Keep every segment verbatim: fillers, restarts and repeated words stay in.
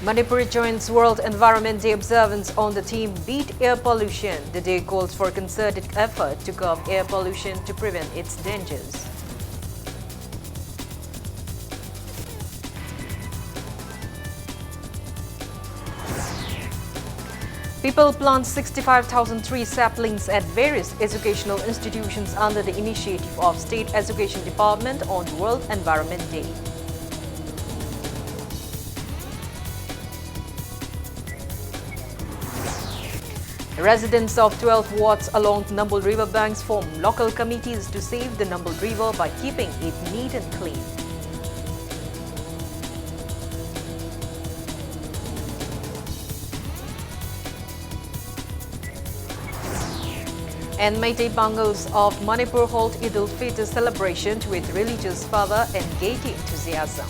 Manipur joins World Environment Day observance on the theme Beat Air Pollution. The day calls for concerted effort to curb air pollution to prevent its dangers. People plant sixty-five thousand tree saplings at various educational institutions under the initiative of State Education Department on World Environment Day. Residents of twelve wards along Nambul River banks form local committees to save the Nambul River by keeping it neat and clean. And Meitei Pangals of Manipur hold Eid al-Fitr celebration with religious fervor and gaiety enthusiasm.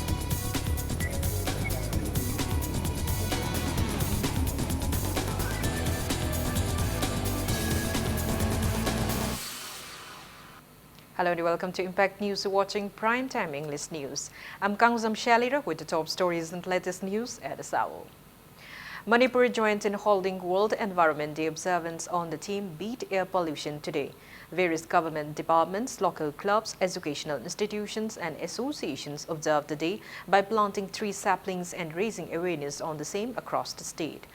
Hello and welcome to Impact News, watching Prime Time English News. I'm Kangzam Shalira with the top stories and latest news at this hour. Manipur joins in holding World Environment Day observance on the theme Beat Air Pollution today. Various government departments, local clubs, educational institutions and associations observed the day by planting tree saplings and raising awareness on the same across the state.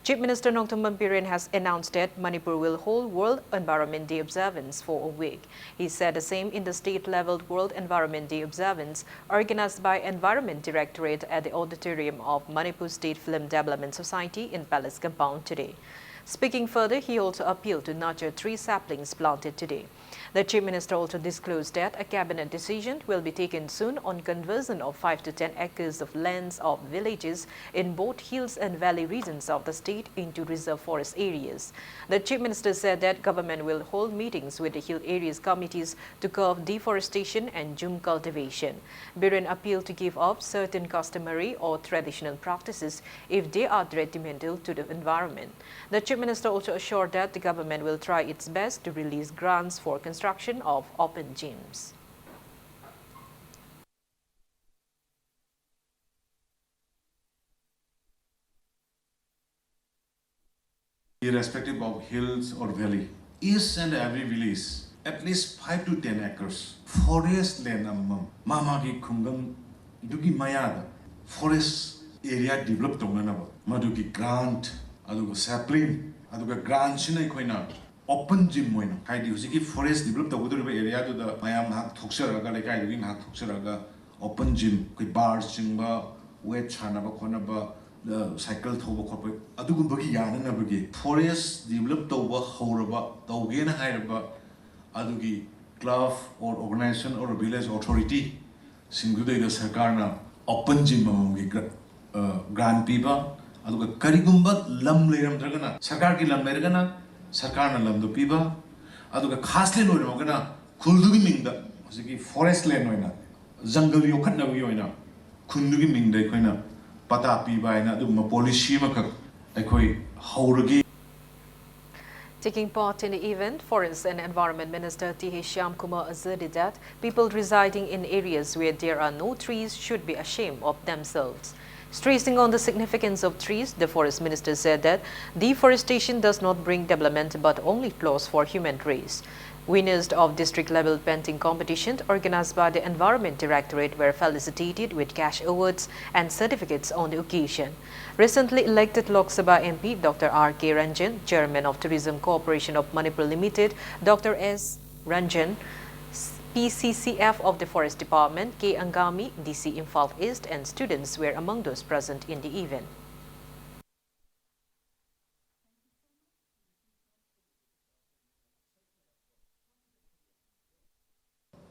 Chief Minister Nongthombam Biren has announced that Manipur will hold World Environment Day observance for a week. He said the same in the state-level World Environment Day observance organized by Environment Directorate at the auditorium of Manipur State Film Development Society in Palace Compound today. Speaking further, he also appealed to nurture three saplings planted today. The Chief Minister also disclosed that a cabinet decision will be taken soon on conversion of five to ten acres of lands of villages in both hills and valley regions of the state into reserve forest areas. The Chief Minister said that government will hold meetings with the hill areas committees to curb deforestation and jhum cultivation. Biren appealed to give up certain customary or traditional practices if they are detrimental to the environment. The Chief Minister also assured that the government will try its best to release grants for construction of open gyms. Irrespective of hills or valley, each and every village, at least five to ten acres forest land ꯑꯃꯃꯝ ꯃꯥ ꯃꯥꯒꯤ ꯈꯨꯡꯒꯪꯗꯨꯒꯤ ꯃꯌꯥꯗ forest area develop ꯇꯧꯅꯅꯕ ꯃꯗꯨꯒꯤ grant, ꯑꯗꯨꯒ sapling, ꯑꯗꯨꯒ grantꯁꯤꯅ ꯑꯩꯈꯣꯏꯅ open gym ꯑꯣꯏꯅ, ꯍꯥꯏꯗꯤ ꯍꯧꯖꯤꯛꯀꯤ forest develop ꯇꯧꯒꯗꯧꯔꯤꯕ areaꯗꯨꯗ ꯃꯌꯥꯝ ꯉꯥꯏꯍꯥꯛ ꯊꯣꯛꯆꯔꯒ, ꯂꯩꯀꯥꯏꯗꯨꯒꯤ ꯉꯥꯏꯍꯥꯛ ꯊꯣꯛꯆꯔꯒ open gym, ꯑꯩꯈꯣꯏ bar ꯆꯤꯡꯕ, weight ꯁꯥꯟꯅꯕ ꯈꯣꯠꯅꯕ, cycle ꯊꯧꯕ ꯈꯣꯠꯄ, ꯑꯗꯨꯒꯨꯝꯕꯒꯤ ꯌꯥꯅꯅꯕꯒꯤ forest develop ꯇꯧꯕ ꯍꯧꯔꯕ, ꯇꯧꯒꯦꯅ ꯍꯥꯏꯔꯕ ꯑꯗꯨꯒꯤ club or organization or village authority ꯁꯤꯡꯗꯨꯗꯩꯗ ꯁꯔꯀꯥꯔꯅ open gym ꯑꯃꯃꯝꯒꯤ grant ꯄꯤꯕ, ꯑꯗꯨꯒ ꯀꯔꯤꯒꯨꯝꯕ ꯂꯝ ꯂꯩꯔꯝꯗ꯭ꯔꯒꯅ, ꯁꯔꯀꯥꯔꯒꯤ ꯂꯝ ꯂꯩꯔꯒꯅ ꯁꯔꯀꯥꯔꯅ ꯂꯝꯗꯣ ꯄꯤꯕ, ꯑꯗꯨꯒ ꯈꯥꯁꯂꯤ ꯂꯣꯏꯔꯝꯃꯒꯅ ꯈꯨꯜꯗꯨꯒꯤ ꯃꯤꯡꯗ ꯍꯧꯖꯤꯛꯀꯤ forest land ꯑꯣꯏꯅ, ꯖꯪꯒꯜ ꯌꯣꯛꯈꯠꯅꯕꯒꯤ ꯑꯣꯏꯅ ꯈꯨꯟꯗꯨꯒꯤ ꯃꯤꯡꯗ ꯑꯩꯈꯣꯏꯅ ꯄꯇꯥ ꯄꯤꯕ ꯍꯥꯏꯅ ꯑꯗꯨꯒꯨꯝꯕ policy ꯑꯃꯈꯛ ꯑꯩꯈꯣꯏ ꯍꯧꯔꯒꯦ꯫ Taking part in the event, Forest and Environment Minister T H Shyamkumar asserted that people residing in areas where there are no trees should be ashamed of themselves. Stressing on the significance of trees, the Forest Minister said that deforestation does not bring development but only loss for human race. Winners of district level painting competition organized by the Environment Directorate were felicitated with cash awards and certificates on the occasion. Recently elected Lok Sabha M P Doctor R K Ranjan, Chairman of Tourism Corporation of Manipur Limited, Doctor S Ranjan, P C C F of the Forest Department, K Angami, D C Imphal East, and students were among those present in the event.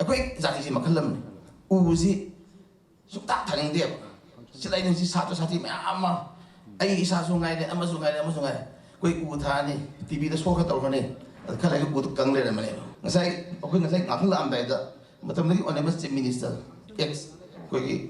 ꯑꯩꯈꯣꯏ ꯖꯥꯇꯤꯁꯤ ꯃꯈꯜ ꯑꯃꯅꯤ꯫ ꯎꯁꯤ ꯁꯨꯡꯊꯥ ꯊꯥꯅꯤꯡꯗꯦꯕ꯫ ꯁꯤꯗ ꯑꯩꯅ ꯁꯤ ꯁꯥꯇ꯭ꯔ ꯁꯥꯇ꯭ꯔꯤ ꯃꯌꯥꯝ ꯑꯃ, ꯑꯩ ꯏꯁꯥꯁꯨ ꯉꯥꯏꯔꯦ, ꯑꯃꯁꯨ ꯉꯥꯏꯔꯦ, ꯑꯃꯁꯨ ꯉꯥꯏꯔꯦ, ꯑꯩꯈꯣꯏ ꯎ ꯊꯥꯅꯤ, ꯇꯤꯚꯤꯗ ꯁꯣ ꯈꯔ ꯇꯧꯔꯅꯤ, ꯑꯗ ꯈꯔ ꯂꯩꯔꯒ ꯎꯗꯨ ꯀꯪ ꯂꯩꯔꯝꯃꯅꯦꯕ꯫ ꯉꯁꯥꯏ ꯑꯩꯈꯣꯏ ꯉꯁꯥꯏ ꯉꯥꯛꯇꯪ ꯂꯥꯛꯑꯝꯗꯥꯏꯗ ꯃꯇꯝꯗꯨꯒꯤ Honourable Chief Minister, ex ꯑꯩꯈꯣꯏꯒꯤ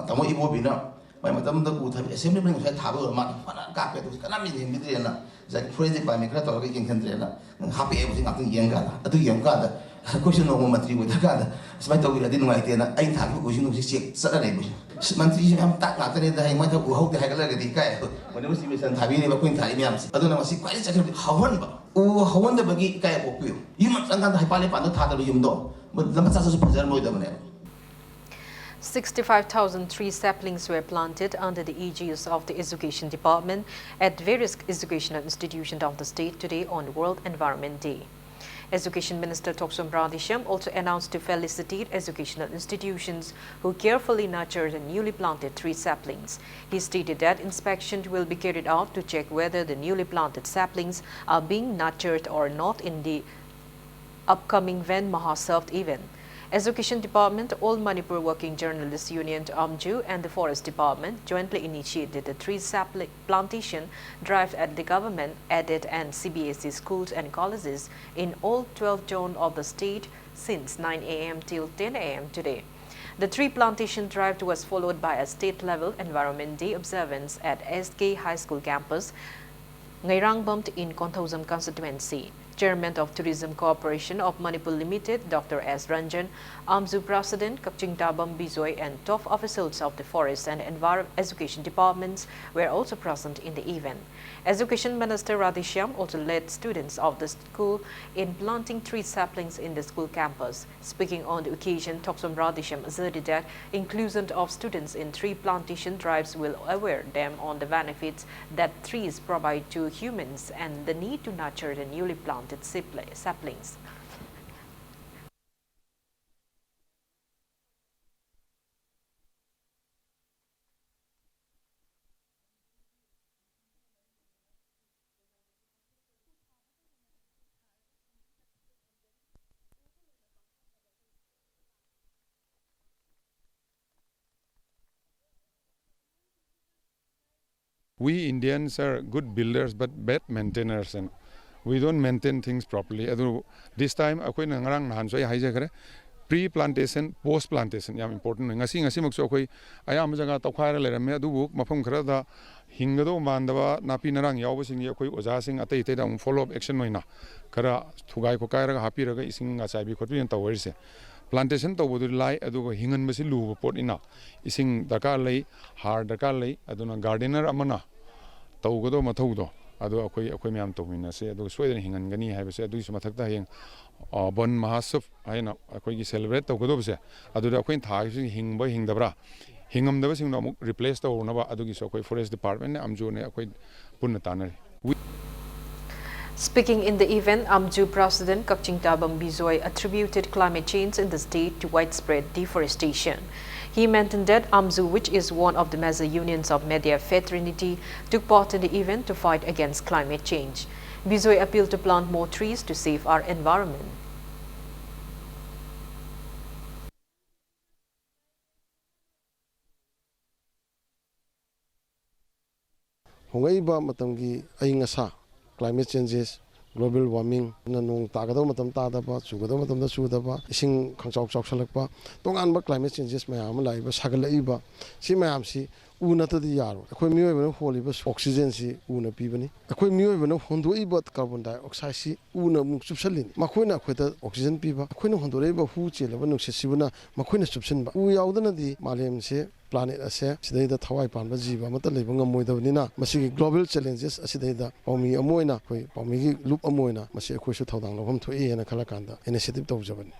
ꯇꯥꯃꯣ ꯏꯕꯣꯕꯤꯅ ꯃꯥꯏ ꯃꯇꯝꯗ ꯎ ꯊꯥꯕꯤ assembly ꯃꯅꯨꯡ ꯉꯁꯥꯏ ꯊꯥꯕ ꯑꯣꯏꯔ ꯃꯥꯜꯂꯦ꯫ ꯐꯅ ꯀꯥꯞꯄꯦ, ꯑꯗꯨ ꯀꯅꯥꯝ ꯌꯦꯡꯕꯤꯗ꯭ꯔꯦꯅ ꯉꯁꯥꯏ forest department ꯈꯔ ꯇꯧꯔꯒ ꯌꯦꯡꯁꯤꯟꯗ꯭ꯔꯦꯅ ꯍꯥꯞꯄꯛꯑꯦ꯫ ꯍꯧꯖꯤꯛ ꯉꯥꯛꯇꯪ ꯌꯦꯡꯀꯥꯟꯗ, ꯑꯗꯨ ꯌꯦꯡꯕꯀꯥꯟꯗ ꯑꯩꯈꯣꯏꯁꯨ ꯅꯣꯡꯃ ꯃꯟꯇ꯭ꯔꯤ ꯑꯣꯏꯗ꯭ꯔꯀꯥꯟꯗ ꯁꯨꯃꯥꯏꯅ ꯇꯧꯕꯤꯔꯗꯤ ꯅꯨꯡꯉꯥꯏꯇꯦꯅ ꯑꯩꯅ ꯊꯥꯈꯤꯕ ꯎꯁꯤꯡ ꯅꯨꯡꯁꯤ ꯆꯦꯛ ꯆꯠꯂ ꯂꯩꯕꯁꯦ꯫ ꯑꯁ, ꯃꯟꯇ꯭ꯔꯤꯁꯦ ꯃꯌꯥꯝ ꯇꯥꯛ ꯉꯥꯛꯇꯅꯦꯗ, ꯍꯌꯦꯡ ꯃꯣꯏ ꯊꯕꯛ ꯎꯍꯧꯗꯦ ꯍꯥꯏꯒꯠꯂꯒꯗꯤ ꯏꯀꯥꯏ꯫ ꯃꯅꯤꯄꯨꯔ ꯁꯤꯃꯤꯁꯟ ꯊꯥꯕꯤꯔꯤꯕ ꯑꯩꯈꯣꯏꯅ ꯊꯥꯔꯤ ꯃꯌꯥꯝꯁꯦ꯫ ꯑꯗꯨꯅ ꯃꯁꯤ ꯈ꯭ꯋꯥꯏꯗꯒꯤ ꯆꯠꯈ꯭ꯔꯕꯗꯤ ꯍꯧꯍꯟꯕ꯫ ꯎ ꯍꯧꯍꯟꯗꯕꯒꯤ ꯏꯀꯥꯏ ꯄꯣꯛꯄꯤꯌꯨ꯫ ꯌꯨꯝ ꯑꯃ ꯆꯪꯀꯥꯟꯗ ꯍꯩꯄꯥꯜ ꯂꯩꯄꯥꯜꯗꯣ ꯊꯥꯗꯕ ꯌꯨꯝꯗꯣ ꯂꯝꯕ ꯆꯠ ꯆꯠꯁꯨ ꯐꯖꯔꯝꯂꯣꯏꯗꯕꯅꯦꯕ꯫ Sixty-five thousand tree saplings were planted under the aegis of the Education Department at various educational institutions of the state today on World Environment Day. Education Minister Thokchom Radheshyam also announced to felicitate educational institutions who carefully nurture the newly planted tree saplings. He stated that inspection will be carried out to check whether the newly planted saplings are being nurtured or not in the upcoming Van Mahotsav event. Education Department, All Manipur Working Journalists Union, AMJU, and the Forest Department jointly initiated the tree sapling plantation drive at the government aided and C B S E schools and colleges in all twelve zones of the state since nine a m till ten a m today. The tree plantation drive was followed by a state-level Environment Day observance at S K High School campus, Ngairangbam in Konthoujam constituency. Chairman of Tourism Corporation of Manipur Limited, Doctor S Ranjan, AMJU President Kakching Tabam Bijoy, and top officials of the Forest and Envir-, Education Departments were also present in the event. Education Minister Radheshyam also led students of the school in planting tree saplings in the school campus. Speaking on the occasion, Thokchom Radheshyam asserted that inclusion of students in tree plantation drives will aware them on the benefits that trees provide to humans and the need to nurture the newly planted sapli-, saplings. We Indians are good builders but bad maintainers, and we don't maintain things properly. ꯑꯗꯨ this time ꯑꯩꯈꯣꯏꯅ ꯉꯔꯥꯡ ꯅꯍꯥꯟꯁꯨ ꯑꯩ ꯍꯥꯏꯖꯈ꯭ꯔꯦ, Pre plantation, post plantation ꯌꯥꯝ important ꯑꯣꯏ꯫ ꯉꯁꯤ, ꯉꯁꯤꯃꯛꯁꯨ ꯑꯩꯈꯣꯏ ꯑꯌꯥꯝꯕ ꯖꯒꯥ ꯇꯧꯈꯥꯏꯔ ꯂꯩꯔꯝꯃꯦ, ꯑꯗꯨꯕꯨ ꯃꯐꯝ ꯈꯔꯗ ꯍꯤꯡꯒꯗꯧꯕ ꯃꯥꯟꯗꯕ ꯅꯥꯄꯤ ꯅꯔꯥꯡ ꯌꯥꯎꯕꯁꯤꯡꯒꯤ ꯑꯩꯈꯣꯏ ꯑꯣꯖꯥꯁꯤꯡ ꯑꯇꯩ ꯑꯇꯩꯗ ꯑꯃꯨꯛ follow up action ꯑꯣꯏꯅ ꯈꯔ ꯊꯨꯒꯥꯏ ꯈꯣꯠꯀꯥꯏꯔꯒ ꯍꯥꯞꯄꯤꯔꯒ ꯏꯁꯤꯡ ꯆꯥꯏꯕꯤ ꯈꯣꯠꯄꯤ ꯑꯣꯏꯅ ꯇꯧꯔꯤꯁꯦ꯫ Plantation ꯇꯧꯕꯗꯨꯗꯤ ꯂꯥꯏ, ꯑꯗꯨꯒ ꯍꯤꯡꯍꯟꯕꯁꯤ ꯂꯨꯕ ꯄꯣꯠꯅꯤꯅ ꯏꯁꯤꯡ ꯗꯔꯀꯥꯔ ꯂꯩ, ꯍꯥꯔ ꯗꯔꯀꯥꯔ ꯂꯩ꯫ ꯑꯗꯨꯅ gardener ꯑꯃꯅ ꯇꯧꯒꯗꯧꯕ ꯃꯊꯧꯗꯣ ꯑꯗꯣ ꯑꯩꯈꯣꯏ, ꯑꯩꯈꯣꯏ ꯃꯌꯥꯝ ꯇꯧꯃꯤꯟꯅꯁꯦ, ꯑꯗꯨꯒ ꯁꯣꯏꯗꯅ ꯍꯤꯡꯍꯟꯒꯅꯤ ꯍꯥꯏꯕꯁꯦ꯫ ꯑꯗꯨꯒꯤꯁꯨ ꯃꯊꯛꯇ ꯍꯌꯦꯡ, ꯑ, ꯕꯟ ꯃꯍꯥꯁꯨꯞ ꯍꯥꯏꯅ ꯑꯩꯈꯣꯏꯒꯤ celebrate ꯇꯧꯒꯗꯧꯕꯁꯦ, ꯑꯗꯨꯗ ꯑꯩꯈꯣꯏꯅ ꯊꯥꯈꯤꯕꯁꯤꯡ ꯍꯤꯡꯕ ꯍꯤꯡꯗꯕ꯭ꯔꯥ, ꯍꯤꯡꯉꯝꯗꯕꯁꯤꯡꯗꯣ ꯑꯃꯨꯛ replace ꯇꯧꯅꯕ ꯑꯗꯨꯒꯤꯁꯨ ꯑꯩꯈꯣꯏ forest departmentꯅꯦ, ꯑꯝꯖꯨꯅꯦ, ꯑꯩꯈꯣꯏ ꯄꯨꯟꯅ ꯇꯥꯟꯅꯔꯤ꯫ Speaking in the event, Amju President Kakching Tabam Bijoy attributed climate change in the state to widespread deforestation. He maintained that Amju, which is one of the major unions of media fraternity, took part in the event to fight against climate change. Bijoy appealed to plant more trees to save our environment. ꯍꯣꯡꯂꯛꯏꯕ ꯃꯇꯝꯒꯤ ꯑꯏꯪ ꯑꯁꯥ, climate changes, global warming, ꯅ ꯅꯣꯡ ꯇꯥꯒꯗꯕ ꯃꯇꯝ ꯇꯥꯗꯕ, ꯆꯨꯒꯗꯕ ꯃꯇꯝꯗ ꯆꯨꯗꯕ, ꯏꯁꯤꯡ ꯈꯪꯆꯥꯎ ꯆꯥꯎꯁꯜꯂꯛꯄ, ꯇꯣꯉꯥꯟꯕ climate changes ꯃꯌꯥꯝ ꯑꯃ ꯂꯥꯛꯏꯕ, ꯁꯥꯒꯠꯂꯛꯏꯕ, ꯁꯤ ꯃꯌꯥꯝꯁꯤ ꯎ ꯅꯠꯇ꯭ꯔꯗꯤ ꯌꯥꯔꯣꯏ꯫ ꯑꯩꯈꯣꯏ ꯃꯤꯑꯣꯏꯕꯅ ꯍꯣꯜꯂꯤꯕ oxygenꯁꯤ ꯎꯅ ꯄꯤꯕꯅꯤ꯫ ꯑꯩꯈꯣꯏ ꯃꯤꯑꯣꯏꯕꯅ ꯍꯣꯟꯗꯣꯛꯏꯕ carbon dioxideꯁꯤ ꯎꯅ ꯑꯃꯨꯛ ꯆꯨꯞꯁꯜꯂꯤꯅꯤ꯫ ꯃꯈꯣꯏꯅ ꯑꯩꯈꯣꯏꯗ oxygen ꯄꯤꯕ, ꯑꯩꯈꯣꯏꯅ ꯍꯣꯟꯗꯣꯔꯛꯏꯕ ꯍꯨ ꯆꯦꯜꯂꯕ ꯅꯨꯡꯁꯤꯠꯁꯤꯕꯨꯅ ꯃꯈꯣꯏꯅ ꯆꯨꯞꯁꯤꯟꯕ꯫ ꯎ ꯌꯥꯎꯗꯅꯗꯤ ꯃꯥꯂꯦꯝꯁꯦ, planet ꯑꯁꯦ, ꯁꯤꯗꯩꯗ ꯊꯋꯥꯏ ꯄꯥꯟꯕ ꯖꯤꯕ ꯑꯃꯠꯇ ꯂꯩꯕ ꯉꯝꯃꯣꯏꯗꯕꯅꯤꯅ, ꯃꯁꯤꯒꯤ global challenges ꯑꯁꯤꯗꯩꯗ ꯄꯥꯎꯃꯤ ꯑꯃ ꯑꯣꯏꯅ, ꯑꯩꯈꯣꯏ ꯄꯥꯎꯃꯤꯒꯤ ꯂꯨꯞ ꯑꯃ ꯑꯣꯏꯅ ꯃꯁꯤ ꯑꯩꯈꯣꯏꯁꯨ ꯊꯧꯗꯥꯡ ꯂꯧꯐꯝ ꯊꯣꯛꯏ ꯍꯥꯏꯅ ꯈꯜꯂꯀꯥꯟꯗ initiative ꯇꯧꯖꯕꯅꯤ꯫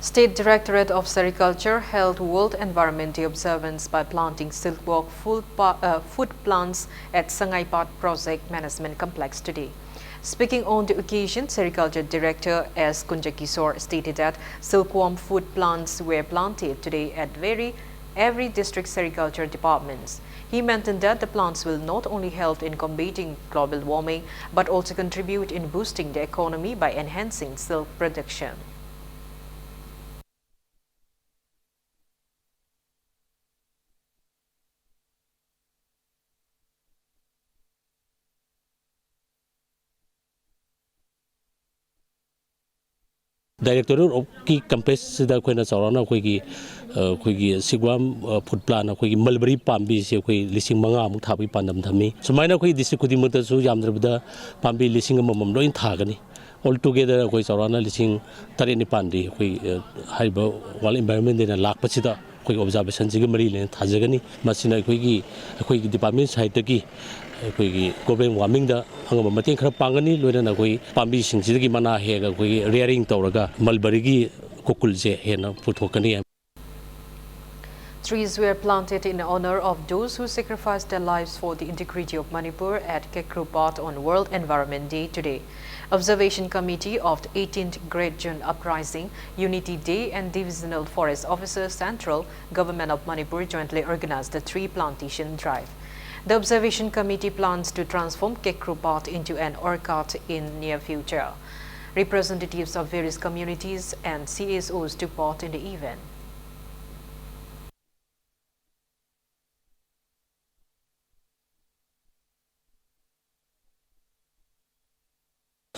State Directorate of Sericulture held World Environment Day observance by planting silkworm food, pa- uh, food plants at Sangaipat Project Management Complex today. Speaking on the occasion, Sericulture Director S Kunjakisor stated that silkworm food plants were planted today at very every district sericulture departments. He maintained that the plants will not only help in combating global warming but also contribute in boosting the economy by enhancing silk production. Directorate ꯑꯣꯐꯀꯤ ꯀꯦꯝꯄꯁꯁꯤꯗ ꯑꯩꯈꯣꯏꯅ ꯆꯥꯎꯔꯥꯛꯅ ꯑꯩꯈꯣꯏꯒꯤ, ꯑ, ꯑꯩꯈꯣꯏꯒꯤ ꯁꯤꯒ꯭ꯋꯥꯝ, ꯑ, food plan, ꯑꯩꯈꯣꯏꯒꯤ ꯃꯜꯕꯔꯤ ꯄꯥꯝꯕꯤꯁꯦ ꯑꯩꯈꯣꯏ ꯂꯤꯁꯤꯡ ꯃꯉꯥꯃꯨꯛ ꯊꯥꯕꯒꯤ ꯄꯥꯟꯗꯝ ꯊꯝꯃꯤ꯫ ꯁꯨꯃꯥꯏꯅ ꯑꯩꯈꯣꯏ ꯗꯤꯁꯇ꯭ꯔꯤꯛ ꯈꯨꯗꯤꯡꯃꯛꯇꯁꯨ ꯌꯥꯝꯗ꯭ꯔꯕꯗ ꯄꯥꯝꯕꯤ ꯂꯤꯁꯤꯡ ꯑꯃꯃꯝ ꯂꯣꯏꯅ ꯊꯥꯒꯅꯤ꯫ All together ꯑꯩꯈꯣꯏ ꯆꯥꯎꯔꯥꯛꯅ ꯂꯤꯁꯤꯡ ꯇꯔꯦꯠ ꯅꯤꯄꯥꯟꯗꯤ ꯑꯩꯈꯣꯏ, ꯑ, ꯍꯥꯏꯔꯤꯕ World Environment Dayꯅ ꯂꯥꯛꯄꯁꯤꯗ ꯑꯩꯈꯣꯏꯒꯤ ꯑꯣꯕꯖꯥꯔꯕꯦꯁꯟꯁꯤꯒ ꯃꯔꯤ ꯂꯩꯅꯅ ꯊꯥꯖꯒꯅꯤ꯫ ꯃꯁꯤꯅ ꯑꯩꯈꯣꯏꯒꯤ, ꯑꯩꯈꯣꯏꯒꯤ ꯗꯤꯄꯥꯔꯠꯃꯦꯟ ꯁꯥꯏꯠꯇꯒꯤ ꯑꯩꯈꯣꯏꯒꯤ ꯒ꯭ꯂꯣꯕꯦꯜ ꯋꯥꯔꯃꯤꯡꯗ ꯑꯉꯝꯕ ꯃꯇꯦꯡ ꯈꯔ ꯄꯥꯡꯒꯅꯤ, ꯂꯣꯏꯅꯅ ꯑꯩꯈꯣꯏ ꯄꯥꯝꯕꯤꯁꯤꯡꯁꯤꯗꯒꯤ ꯃꯅꯥ ꯍꯦꯛꯑꯒ ꯑꯩꯈꯣꯏꯒꯤ ꯔꯤꯌꯔꯤꯡ ꯇꯧꯔꯒ ꯃꯜꯕꯔꯤꯒꯤ ꯀꯣꯀꯨꯜꯁꯦ ꯍꯦꯟꯅ ꯄꯨꯊꯣꯛꯀꯅꯤ꯫ Trees were planted in honor of those who sacrificed their lives for the integrity of Manipur at Kekru Path on World Environment Day today. Observation Committee of the eighteenth Great June Uprising, Unity Day and Divisional Forest Officer, Central Government of Manipur jointly organized the tree plantation drive. The Observation Committee plans to transform Kekru Path into an orchard in near future. Representatives of various communities and C S Os took part in the event.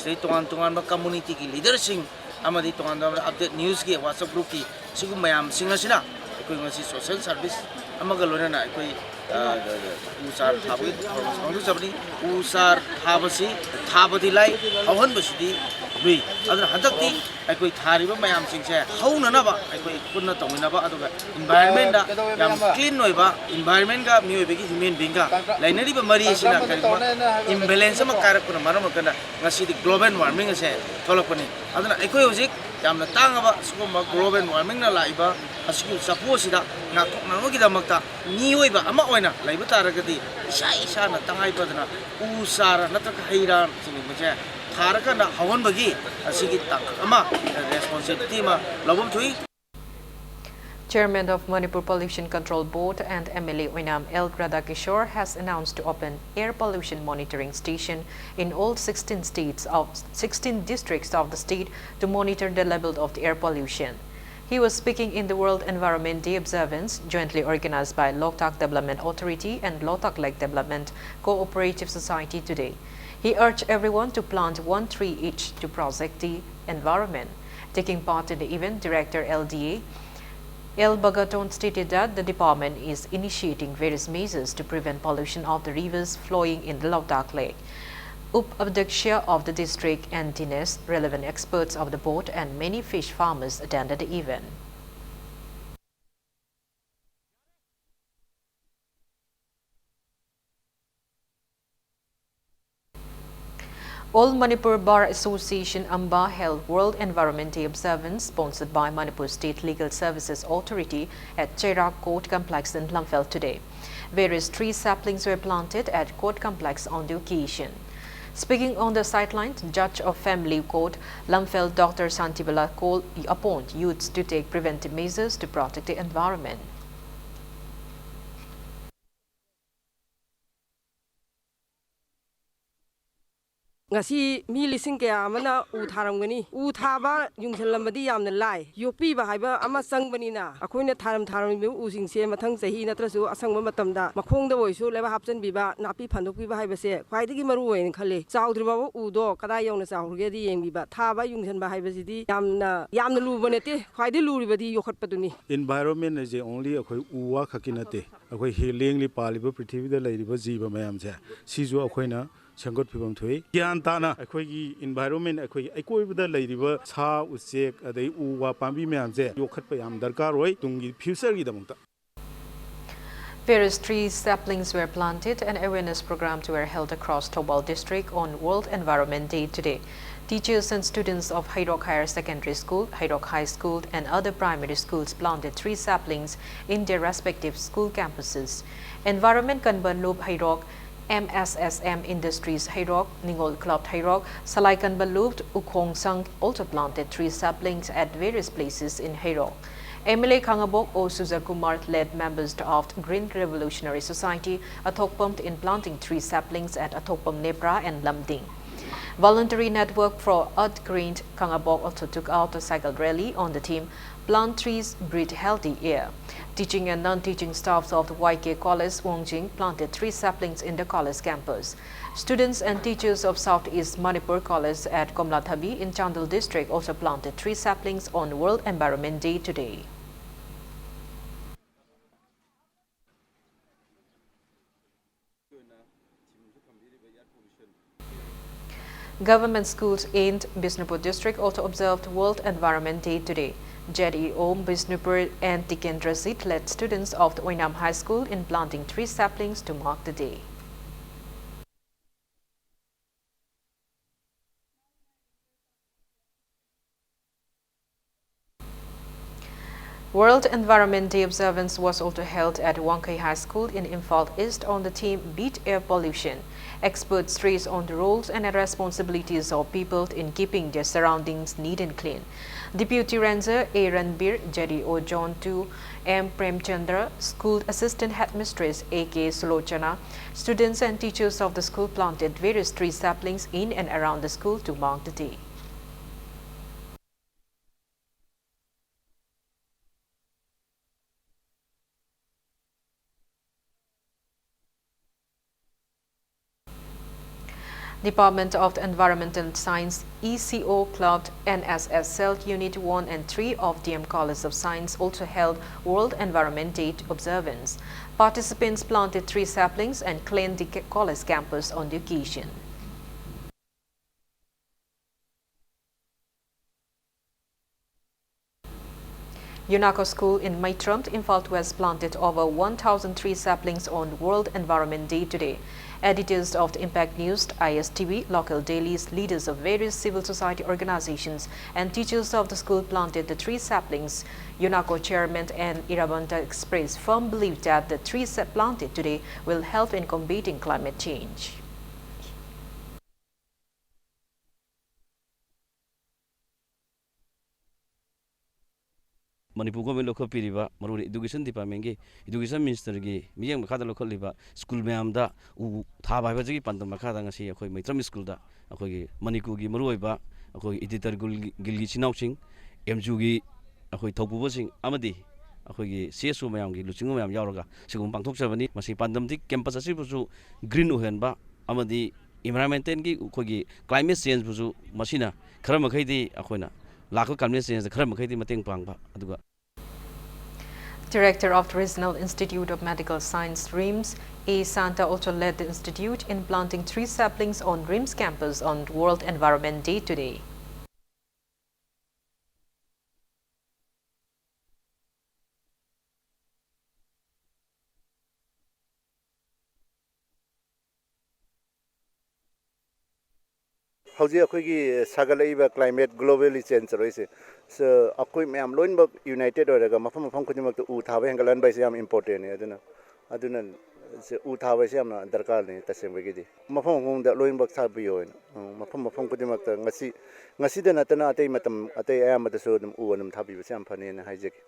ꯁꯤꯗꯩ ꯇꯣꯉꯥꯟ ꯇꯣꯉꯥꯟꯕ ꯀꯝꯃꯨꯅꯤꯇꯤꯒꯤ ꯂꯤꯗꯔꯁꯤꯡ ꯑꯃꯗꯤ ꯇꯣꯉꯥꯟ ꯇꯣꯉꯥꯟꯕ update ꯅ꯭ꯌꯨꯁꯀꯤ WhatsApp ꯒ꯭ꯔꯨꯞꯀꯤ ꯁꯤꯒꯨꯝꯕ ꯃꯌꯥꯝꯁꯤꯡ ꯑꯁꯤꯅ ꯑꯩꯈꯣꯏ ꯉꯁꯤ ꯁꯣꯁꯦꯜ ꯁꯥꯔꯚꯤꯁ ꯑꯃꯒ ꯂꯣꯏꯅꯅ ꯑꯩꯈꯣꯏ, ꯑ, ꯎ ꯆꯥꯔ ꯊꯥꯕꯒꯤ ꯊꯧꯔꯝ ꯑꯁꯤ ꯄꯥꯡꯊꯣꯛꯆꯕꯅꯤ꯫ ꯎ ꯆꯥꯔ ꯊꯥꯕꯁꯤ, ꯊꯥꯕꯗꯤ ꯂꯥꯏ, ꯍꯧꯍꯟꯕꯁꯤꯗꯤ ꯂꯨꯏ꯫ ꯑꯗꯨꯅ ꯍꯟꯗꯛꯇꯤ ꯑꯩꯈꯣꯏ ꯊꯥꯔꯤꯕ ꯃꯌꯥꯝꯁꯤꯡꯁꯦ ꯍꯧꯅꯅꯕ ꯑꯩꯈꯣꯏ ꯄꯨꯟꯅ ꯇꯧꯃꯤꯟꯅꯕ, ꯑꯗꯨꯒ ꯏꯟꯚꯥꯏꯔꯟꯃꯦꯟꯗ ꯌꯥꯝ ꯀ꯭ꯂꯤꯟ ꯑꯣꯏꯕ, ꯏꯟꯚꯥꯏꯔꯟꯃꯦꯟꯒ ꯃꯤꯑꯣꯏꯕꯒꯤ, ꯍ꯭ꯌꯨꯃꯦꯟ ꯕꯤꯡꯒ ꯂꯩꯅꯔꯤꯕ ꯃꯔꯤ ꯑꯁꯤꯅ ꯀꯔꯤꯒꯨꯝꯕ ꯏꯝꯕꯦꯂꯦꯟꯁ ꯑꯃ ꯀꯥꯏꯔꯛꯄꯅ ꯃꯔꯝ ꯑꯣꯏꯔꯀꯥꯟꯗ ꯉꯁꯤꯗꯤ ꯒ꯭ꯂꯣꯕꯦꯜ ꯋꯥꯔꯃꯤꯡ ꯑꯁꯦ ꯊꯣꯛꯂꯛꯄꯅꯤ꯫ ꯑꯗꯨꯅ ꯑꯩꯈꯣꯏ ꯍꯧꯖꯤꯛ ꯌꯥꯝꯅ ꯇꯥꯡꯉꯕ ꯁꯤꯒꯨꯝꯕ ꯒ꯭ꯂꯣꯕꯦꯜ ꯋꯥꯔꯃꯤꯡꯅ ꯂꯥꯛꯏꯕ ꯑꯁꯤꯒꯤ ꯆꯐꯨ ꯑꯁꯤꯗ ꯉꯥꯛꯊꯣꯛꯅꯕꯒꯤꯗꯃꯛꯇ ꯃꯤꯑꯣꯏꯕ ꯑꯃ ꯑꯣꯏꯅ ꯂꯩꯕ ꯇꯥꯔꯒꯗꯤ ꯏꯁꯥ ꯏꯁꯥꯅ ꯇꯉꯥꯏ ꯐꯗꯅ ꯎ ꯆꯥꯔ ꯅꯠꯇ꯭ꯔꯒ ꯍꯩ ꯔꯥ ꯆꯤꯡꯕꯁꯦ ꯊꯥꯔꯀꯥꯟꯗ ꯍꯧꯍꯟꯕꯒꯤ ꯑꯁꯤꯒꯤ ꯇꯥꯡꯀꯛ ꯑꯃ ꯔꯦꯁꯄꯣꯟꯁꯤꯕꯤꯂꯤꯇꯤ ꯑꯃ ꯂꯧꯐꯝ ꯊꯣꯛꯏ꯫ Chairman of Manipur Pollution Control Board and M L A Oinam L Radhakishore has announced to open air pollution monitoring station in all sixteen states of, sixteen districts of the state to monitor the level of the air pollution. He was speaking in the World Environment Day observance, jointly organized by Loktak Development Authority and Loktak Lake Development Cooperative Society today. He urged everyone to plant one tree each to protect the environment. Taking part in the event, Director L D A L Bagaton stated that the department is initiating various measures to prevent pollution of the rivers flowing in the Loktak Lake. Up Adhyaksha of the district and Dines, relevant experts of the board, and many fish farmers attended the event. All Manipur Bar Association, AMBA, held World Environment Day observance, sponsored by Manipur State Legal Services Authority, at Cherak Court Complex in Lamphel today. Various tree saplings were planted at Court Complex on the occasion. Speaking on the sideline, Judge of Family Court, Lamphel, Doctor Santibala, called upon youths to take preventive measures to protect the environment. ꯉꯁꯤ ꯃꯤ ꯂꯤꯁꯤꯡ ꯀꯌꯥ ꯑꯃꯅ ꯎ ꯊꯥꯔꯝꯒꯅꯤ꯫ ꯎ ꯊꯥꯕ, ꯌꯨꯡꯁꯤꯜꯂꯝꯕꯗꯤ ꯌꯥꯝꯅ ꯂꯥꯏ꯫ ꯌꯣꯛꯄꯤꯕ ꯍꯥꯏꯕ ꯑꯃ ꯆꯪꯕꯅꯤꯅ, ꯑꯩꯈꯣꯏꯅ ꯊꯥꯔꯝ ꯊꯥꯔꯝꯃꯤꯕ ꯎꯁꯤꯡꯁꯦ ꯃꯊꯪ ꯆꯍꯤ ꯅꯠꯇ꯭ꯔꯁꯨ ꯑꯁꯪꯕ ꯃꯇꯝꯗ ꯃꯈꯣꯡꯗ ꯑꯣꯏꯁꯨ ꯂꯩꯕꯥꯛ ꯍꯥꯞꯆꯤꯟꯕꯤꯕ, ꯅꯥꯄꯤ ꯐꯟꯗꯣꯛꯄꯤꯕ ꯍꯥꯏꯕꯁꯦ ꯈ꯭ꯋꯥꯏꯗꯒꯤ ꯃꯔꯨ ꯑꯣꯏꯅ ꯈꯜꯂꯤ꯫ ꯆꯥꯎꯗ꯭ꯔꯤꯕꯐꯥꯎꯕ ꯎꯗꯣ ꯀꯗꯥꯏ ꯌꯧꯅ ꯆꯥꯎꯈ꯭ꯔꯒꯦꯗꯤ ꯌꯦꯡꯕꯤꯕ, ꯊꯥꯕ, ꯌꯨꯡꯁꯤꯟꯕ ꯍꯥꯏꯕꯁꯤꯗꯤ ꯌꯥꯝꯅ, ꯌꯥꯝꯅ ꯂꯨꯕ ꯅꯠꯇꯦ꯫ ꯈ꯭ꯋꯥꯏꯗꯒꯤ ꯂꯨꯔꯤꯕꯗꯤ ꯌꯣꯛꯈꯠꯄꯗꯨꯅꯤ꯫ Environment ꯑꯁꯦ only ꯑꯩꯈꯣꯏ ꯎ ꯋꯥ ꯈꯛꯀꯤ ꯅꯠꯇꯦ, ꯑꯩꯈꯣꯏ ꯍꯤ-, ꯂꯦꯡꯂꯤ ꯄꯥꯜꯂꯤꯕ ꯄ꯭ꯔꯤꯊꯤꯕꯤꯗ ꯂꯩꯔꯤꯕ ꯖꯤꯕ ꯃꯌꯥꯝꯁꯦ, ꯁꯤꯁꯨ ꯑꯩꯈꯣꯏꯅ ꯁꯦꯝꯒꯠꯄꯤꯐꯝ ꯊꯣꯛꯏ꯫ ꯒ꯭ꯌꯥꯟ ꯇꯥꯅ ꯑꯩꯈꯣꯏꯒꯤ environment, ꯑꯩꯈꯣꯏꯒꯤ ꯑꯀꯣꯏꯕꯗ ꯂꯩꯔꯤꯕ ꯁꯥ ꯎꯆꯦꯛ ꯑꯗꯩ ꯎ ꯋꯥ ꯄꯥꯝꯕꯤ ꯃꯌꯥꯝꯁꯦ ꯌꯣꯛꯈꯠꯄ ꯌꯥꯝ ꯗꯔꯀꯥꯔ ꯑꯣꯏ ꯇꯨꯡꯒꯤ future ꯒꯤꯗꯃꯛꯇ꯫ Various tree saplings were planted and awareness programs were held across Thoubal district on World Environment Day today. Teachers and students of Heirok Higher Secondary School, Heirok High School, and other primary schools planted tree saplings in their respective school campuses. Environment Kanban Lup Heirok, M S S M Industries Heirok, Ningol Club Heirok, Salai Kanban Lup, Ukhong Sang also planted tree saplings at various places in Heirok. M L A Khangabok O Suja Kumar led members of Green Revolutionary Society, Athokpam, in planting tree saplings at Athokpam Nepra and Lamding. Voluntary Network for Earth Green Kangabok also took out a cycle rally on the theme Plant Trees, Breathe Healthy Air. Teaching and non-teaching staffs of the Y K College Wongjing planted three saplings in the college campus. Students and teachers of Southeast Manipur College at Komlathabi in Chandel District also planted three saplings on World Environment Day today. Government schools in Bishnupur district also observed World Environment Day today. J D O Bishnupur and Tikendra Sit led students of the Oinam High School in planting three saplings to mark the day. World Environment Day observance was also held at Wangkhei High School in Imphal East on the theme Beat Air Pollution. Experts stressed on the roles and responsibilities of people in keeping their surroundings neat and clean. Deputy Ranger A Ranbir, J D O Zone two M Premchandra, School Assistant Headmistress A K Sulochana, students and teachers of the school planted various tree saplings in and around the school to mark the day. Department of the Environmental Science, E C O Club, N S S Cell Unit one and three of D M College of Science also held World Environment Day observance. Participants planted three saplings and cleaned the ca-, college campus on the occasion. UNACO School in Maitram, Imphal West planted over one thousand tree saplings on World Environment Day today. Editors of the Impact News, I S T V, local dailies, leaders of various civil society organizations, and teachers of the school planted the tree saplings. UNACO chairman N Irabanta expressed firm belief that the trees planted today will help in combating climate change. Manipur government ꯂꯧꯈꯠꯄꯤꯔꯤꯕ, ꯃꯔꯨꯑꯣꯏꯅ education ꯗꯤꯄꯥꯔꯠꯃꯦꯟꯒꯤ, education ꯃꯤꯅꯤꯁꯇꯔꯒꯤ ꯃꯤꯠꯌꯦꯡ ꯃꯈꯥꯗ ꯂꯧꯈꯠꯂꯤꯕ school ꯃꯌꯥꯝꯗ ꯎ ꯊꯥꯕ ꯍꯥꯏꯕꯁꯤꯒꯤ ꯄꯥꯟꯗꯝ ꯃꯈꯥꯗ ꯉꯁꯤ ꯑꯩꯈꯣꯏ ꯃꯩꯇ꯭ꯔꯝ ꯁ꯭ꯀꯨꯜꯗ ꯑꯩꯈꯣꯏꯒꯤ ꯃꯅꯤꯄꯨꯔꯒꯤ ꯃꯔꯨꯑꯣꯏꯕ ꯑꯩꯈꯣꯏꯒꯤ ꯏꯗꯤꯇꯔ ꯒꯤꯜꯒꯤ, ꯒꯤꯜꯒꯤ ꯏꯆꯤꯟ ꯏꯅꯥꯎꯁꯤꯡ, ꯑꯦꯝ ꯖꯤ ꯌꯨꯒꯤ ꯑꯩꯈꯣꯏ ꯊꯧꯄꯨꯕꯁꯤꯡ ꯑꯃꯗꯤ ꯑꯩꯈꯣꯏꯒꯤ ꯁꯤ ꯑꯦꯁ ꯑꯣ ꯃꯌꯥꯝꯒꯤ ꯂꯨꯆꯤꯡꯕ ꯃꯌꯥꯝ ꯌꯥꯎꯔꯒ ꯁꯤꯒꯨꯝꯕ ꯄꯥꯡꯊꯣꯛꯆꯕꯅꯤ꯫ ꯃꯁꯤ ꯄꯥꯟꯗꯝꯗꯤ ꯀꯦꯝꯄꯁ ꯑꯁꯤꯕꯨꯁꯨ ꯒ꯭ꯔꯤꯟ ꯑꯣꯏꯍꯟꯕ ꯑꯃꯗꯤ ꯏꯟꯚꯥꯏꯔꯣꯟꯃꯦꯟꯇꯦꯜꯒꯤ ꯑꯩꯈꯣꯏꯒꯤ ꯀ꯭ꯂꯥꯏꯃꯦꯠ ꯆꯦꯟꯖꯄꯨꯁꯨ ꯃꯁꯤꯅ ꯈꯔ ꯃꯈꯩꯗꯤ ꯑꯩꯈꯣꯏꯅ ꯂꯥꯛꯄ ꯀ꯭ꯂꯥꯏꯃꯦꯠ ꯆꯦꯟꯖꯇ ꯈꯔ ꯃꯈꯩꯗꯤ ꯃꯇꯦꯡ ꯄꯥꯡꯕ, ꯑꯗꯨꯒ Director of the Regional Institute of Medical Science, RIMS, A Santa also led the institute in planting three saplings on RIMS campus on World Environment Day today. ꯍꯧꯖꯤꯛ ꯑꯩꯈꯣꯏꯒꯤ ꯁꯥꯒꯠꯂꯛꯏꯕ climate globally change ꯇꯧꯔꯛꯏꯁꯦ, ꯁ-, ꯑꯩꯈꯣꯏ ꯃꯌꯥꯝ ꯂꯣꯏꯅꯃꯛ united ꯑꯣꯏꯔꯒ ꯃꯐꯝ ꯃꯐꯝ ꯈꯨꯗꯤꯡꯃꯛꯇ ꯎ ꯊꯥꯕ ꯍꯦꯟꯒꯠꯍꯟꯕ ꯍꯥꯏꯁꯦ ꯌꯥꯝ important ꯅꯤ꯫ ꯑꯗꯨꯅ, ꯑꯗꯨꯅ ꯁꯤ ꯎ ꯊꯥꯕ ꯍꯥꯏꯁꯦ ꯌꯥꯝꯅ ꯗꯔꯀꯥꯔꯅꯤ ꯇꯁꯦꯡꯕꯒꯤꯗꯤ꯫ ꯃꯐꯝ ꯃꯐꯝꯗ ꯂꯣꯏꯅꯃꯛ ꯊꯥꯕꯤꯌꯣ ꯍꯥꯏꯅ, ꯎꯝ, ꯃꯐꯝ ꯃꯐꯝ ꯈꯨꯗꯤꯡꯃꯛꯇ ꯉꯁꯤ, ꯉꯁꯤꯗ ꯅꯠꯇꯅ ꯑꯇꯩ ꯃꯇꯝ, ꯑꯇꯩ ꯑꯌꯥꯝꯕꯗꯁꯨ ꯑꯗꯨꯝ ꯎ ꯑꯗꯨꯝ ꯊꯥꯕꯤꯕꯁꯦ ꯌꯥꯝ ꯐꯅꯦꯅ ꯍꯥꯏꯖꯒꯦ꯫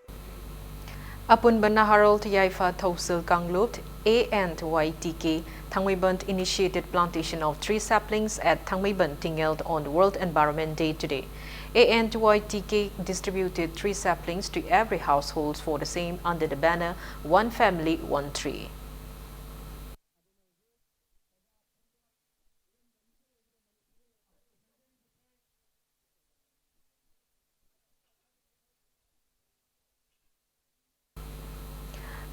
ꯑꯄꯨꯟꯕ ꯅꯍꯥꯔꯣꯜ ꯌꯥꯏꯐ ꯊꯧꯁꯤꯜ ꯀꯥꯡꯂꯨꯞ, A N T Y T K, Thangmeiband initiated plantation of three saplings at Thangmeiband Tingel on World Environment Day today. A N T Y T K distributed three saplings to every household for the same under the banner One Family, One Tree.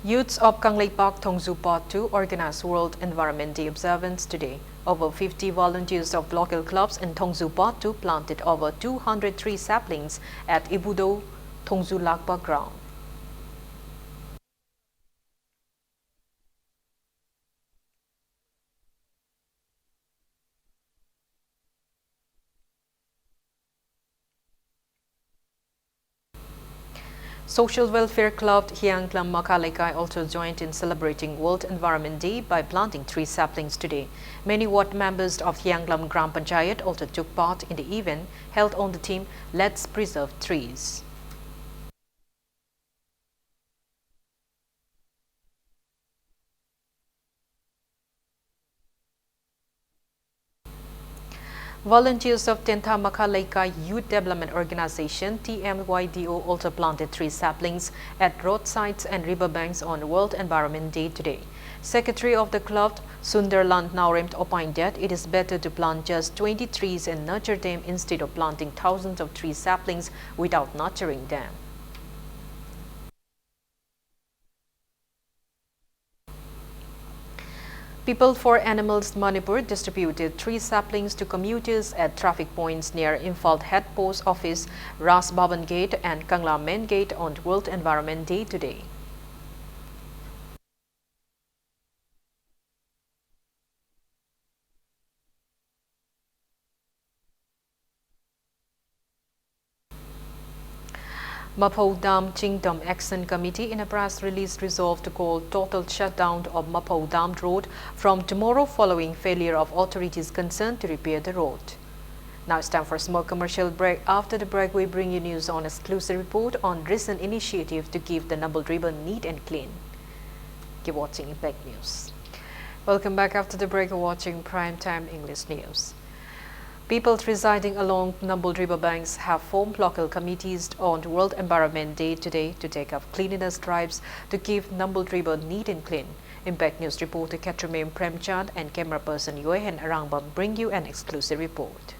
Youths of Kangleipak Thongju Part two organized World Environment Day observance today. Over fifty volunteers of local clubs in Thongju Part two planted over two hundred tree saplings at Ibudo Thongju Lakpa ground. Social Welfare Club Hianglam Makha Leikai also joined in celebrating World Environment Day by planting three saplings today. Many ward members of Hianglam Gram Panchayat also took part in the event held on the theme Let's Preserve Trees. Volunteers of Tentha Makha Leikai Youth Development Organization, T M Y D O, also planted three saplings at roadsides and riverbanks on World Environment Day today. Secretary of the club, Sunderland Naorem, opined that it is better to plant just twenty trees and nurture them instead of planting thousands of tree saplings without nurturing them. People for Animals Manipur distributed three saplings to commuters at traffic points near Imphal Head Post Office, Raj Bhavan Gate and Kangla Main Gate on World Environment Day today. Maphou Dam Chingdom Action Committee in a press release resolved to call total shutdown of Maphou Dam road from tomorrow following failure of authorities concerned to repair the road. Now it's time for a small commercial break. After the break, we bring you news on exclusive report on recent initiative to keep the Nambul River neat and clean. Keep watching Impact News. Welcome back after the break. You're watching Prime Time English News. People residing along Nambul River banks have formed local committees on World Environment Day today to take up cleanliness drives to keep Nambul River neat and clean. Impact News reporter Katrime Premchand and camera person Yohen Arangbam bring you an exclusive report.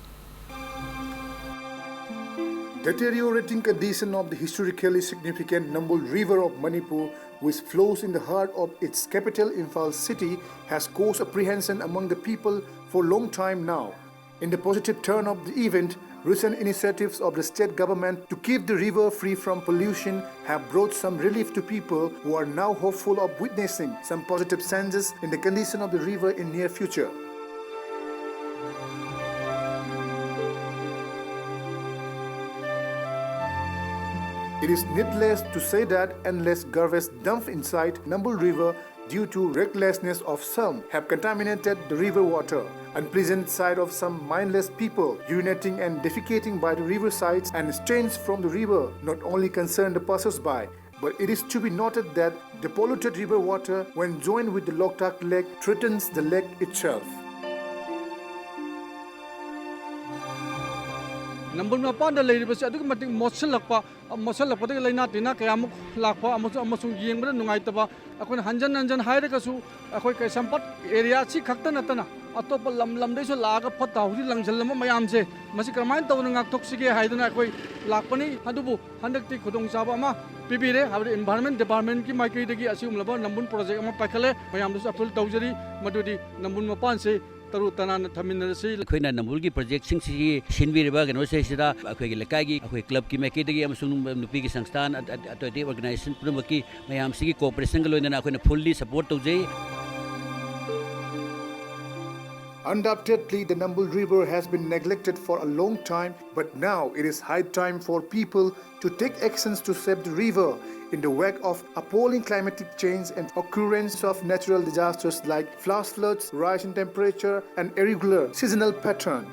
Deteriorating condition of the historically significant Nambul River of Manipur, which flows in the heart of its capital Imphal city, has caused apprehension among the people for a long time now. In the positive turn of the event, recent initiatives of the state government to keep the river free from pollution have brought some relief to people who are now hopeful of witnessing some positive changes in the condition of the river in near future. It is needless to say that endless garbage dumped inside Nambul River due to recklessness of some have contaminated the river water. Unpleasant sight of some mindless people urinating and defecating by the riversides and stains from the river not only concern the passers-by, but it is to be noted that the polluted river water, when joined with the Loktak Lake, threatens the lake itself. ꯅꯝꯕꯨꯜ ꯃꯄꯥꯟꯗ ꯂꯩꯔꯤꯕꯁꯤ ꯑꯗꯨꯛꯀꯤ ꯃꯇꯤꯛ ꯃꯣꯠꯁꯤꯜꯂꯛꯄ, ꯃꯣꯠꯁꯤꯜꯂꯛꯄꯗꯒꯤ ꯂꯥꯏꯅꯥ ꯇꯤꯟꯅꯥ ꯀꯌꯥꯃꯨꯛ ꯂꯥꯛꯄ ꯑꯃꯁꯨꯡ, ꯑꯃꯁꯨꯡ ꯌꯦꯡꯕꯗ ꯅꯨꯡꯉꯥꯏꯇꯕ, ꯑꯩꯈꯣꯏꯅ ꯍꯟꯖꯟ ꯍꯟꯖꯟ ꯍꯥꯏꯔꯒꯁꯨ ꯑꯩꯈꯣꯏ ꯀꯩꯁꯥꯝꯄꯥꯠ area ꯑꯁꯤ ꯈꯛꯇ ꯅꯠꯇꯅ ꯑꯇꯣꯞꯄ ꯂꯝ ꯂꯝꯗꯩꯁꯨ ꯂꯥꯛꯑꯒ ꯐꯠꯇ ꯍꯥꯎꯗꯤ ꯂꯪꯁꯤꯜꯂꯝꯕ ꯃꯌꯥꯝꯁꯦ, ꯃꯁꯤ ꯀꯔꯝꯍꯥꯏꯅ ꯇꯧꯗꯅ ꯉꯥꯛꯊꯣꯛꯁꯤꯒꯦ ꯍꯥꯏꯗꯨꯅ ꯑꯩꯈꯣꯏ ꯂꯥꯛꯄꯅꯤ꯫ ꯑꯗꯨꯕꯨ ꯍꯟꯗꯛꯇꯤ ꯈꯨꯗꯣꯡꯆꯥꯕ ꯑꯃ ꯄꯤꯕꯤꯔꯦ, ꯍꯥꯏꯕꯗꯤ environment department ꯀꯤ ꯃꯥꯏꯀꯩꯗꯒꯤ ꯑꯁꯤꯒꯨꯝꯂꯕ ꯅꯝꯕꯨꯜ project ꯑꯃ ꯄꯥꯏꯈꯠꯂꯦ꯫ ꯃꯌꯥꯝꯗꯁꯨ appeal ꯇꯧꯖꯔꯤ, ꯃꯗꯨꯗꯤ ꯅꯝꯕꯨꯜ ꯃꯄꯥꯟꯁꯦ ꯇꯔꯨ ꯇꯅꯥꯟꯅ ꯊꯝꯃꯤꯟꯅꯔꯁꯤ꯫ ꯑꯩꯈꯣꯏꯅ ꯅꯝꯕꯨꯜꯒꯤ project ꯁꯤꯡꯁꯤꯒꯤ ꯁꯤꯟꯕꯤꯔꯤꯕ ꯀꯩꯅꯣꯁꯤꯗꯩꯁꯤꯗ ꯑꯩꯈꯣꯏꯒꯤ ꯂꯩꯀꯥꯏꯒꯤ, ꯑꯩꯈꯣꯏ club ꯀꯤ ꯃꯥꯏꯀꯩꯗꯒꯤ ꯑꯃꯁꯨꯡ ꯅꯨꯄꯤꯒꯤ ꯁꯪꯁꯊꯥꯟ, ꯑꯇꯩ ꯑꯇꯩ organization ꯄꯨꯝꯅꯃꯛꯀꯤ ꯃꯌꯥꯝꯁꯤꯒꯤ cooperation ꯒ ꯂꯣꯏꯅꯅ ꯑꯩꯈꯣꯏꯅ fully support ꯇꯧꯖꯩ꯫ Undoubtedly, the Nambul River has been neglected for a long time, but now it is high time for people to take actions to save the river in the wake of appalling climatic change and occurrence of natural disasters like flash floods, rise in temperature, and irregular seasonal pattern.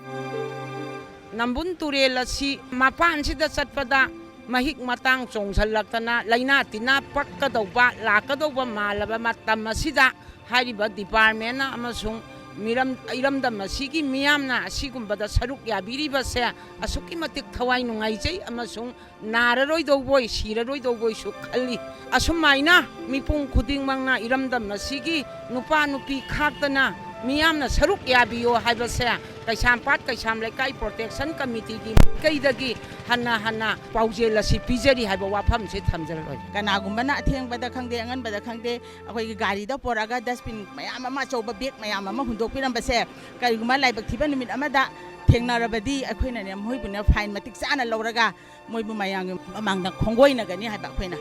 ꯅꯝꯕꯨꯜ ꯇꯨꯔꯦꯜ ꯑꯁꯤ ꯃꯄꯥꯟꯁꯤꯗ ꯆꯠꯄꯗ ꯃꯍꯤꯛ ꯃꯇꯥꯡ ꯆꯣꯡꯁꯤꯜꯂꯛꯇꯅ ꯂꯥꯏꯅꯥ ꯇꯤꯟꯅꯥ ꯄꯛꯀꯗꯧꯕ, ꯂꯥꯛꯀꯗꯧꯕ ꯃꯥꯜꯂꯕ ꯃꯇꯝ ꯑꯁꯤꯗ ꯍꯥꯏꯔꯤꯕ department ꯅ ꯑꯃꯁꯨꯡ ꯃꯤꯔꯝ, ꯏꯔꯝꯗꯝ ꯑꯁꯤꯒꯤ ꯃꯤꯌꯥꯝꯅ ꯑꯁꯤꯒꯨꯝꯕꯗ ꯁꯔꯨꯛ ꯌꯥꯕꯤꯔꯤꯕꯁꯦ ꯑꯁꯨꯛꯀꯤ ꯃꯇꯤꯛ ꯊꯋꯥꯏ ꯅꯨꯡꯉꯥꯏꯖꯩ ꯑꯃꯁꯨꯡ ꯅꯥꯔꯔꯣꯏꯗꯧꯕꯣꯏ, ꯁꯤꯔꯔꯣꯏꯗꯧꯕꯣꯏꯁꯨ ꯈꯜꯂꯤ꯫ ꯑꯁꯨꯃꯥꯏꯅ ꯃꯤꯄꯨꯝ ꯈꯨꯗꯤꯡꯃꯛꯅ ꯏꯔꯝꯗꯝ ꯑꯁꯤꯒꯤ ꯅꯨꯄꯥ ꯅꯨꯄꯤ ꯈꯥꯛꯇꯅ ꯃꯤꯌꯥꯝꯅ ꯁꯔꯨꯛ ꯌꯥꯕꯤꯌꯣ ꯍꯥꯏꯕꯁꯦ ꯀꯩꯁꯥꯝꯄꯥꯠ ꯀꯩꯁꯥꯝ ꯂꯩꯀꯥꯏ protection committee ꯒꯤ ꯃꯥꯏꯀꯩꯗꯒꯤ ꯍꯟꯅ ꯍꯟꯅ ꯄꯥꯎꯖꯦꯜ ꯑꯁꯤ ꯄꯤꯖꯔꯤ ꯍꯥꯏꯕ ꯋꯥꯐꯝꯁꯦ ꯊꯝꯖꯔ ꯂꯣꯏꯔꯦ꯫ ꯀꯅꯥꯒꯨꯝꯕꯅ ꯑꯊꯦꯡꯕꯗ ꯈꯪꯗꯦ, ꯑꯉꯟꯕꯗ ꯈꯪꯗꯦ, ꯑꯩꯈꯣꯏꯒꯤ ꯒꯥꯔꯤꯗ ꯄꯣꯔꯛꯑꯒ dustbin ꯃꯌꯥꯝ ꯑꯃ, ꯑꯆꯧꯕ bag ꯃꯌꯥꯝ ꯑꯃ ꯍꯨꯟꯗꯣꯛꯄꯤꯔꯝꯕꯁꯦ ꯀꯔꯤꯒꯨꯝꯕ ꯂꯥꯏꯕꯛ ꯊꯤꯕ ꯅꯨꯃꯤꯠ ꯑꯃꯗ ꯊꯦꯡꯅꯔꯕꯗꯤ ꯑꯩꯈꯣꯏꯅꯅꯦ ꯃꯣꯏꯕꯨꯅꯦ fine ꯃꯇꯤꯛ ꯆꯥꯅ ꯂꯧꯔꯒ ꯃꯣꯏꯕꯨ ꯃꯌꯥꯝꯒꯤ ꯃꯃꯥꯡꯗ ꯈꯣꯡꯒꯣꯏꯅꯒꯅꯤ ꯍꯥꯏꯕ ꯑꯩꯈꯣꯏꯅ꯫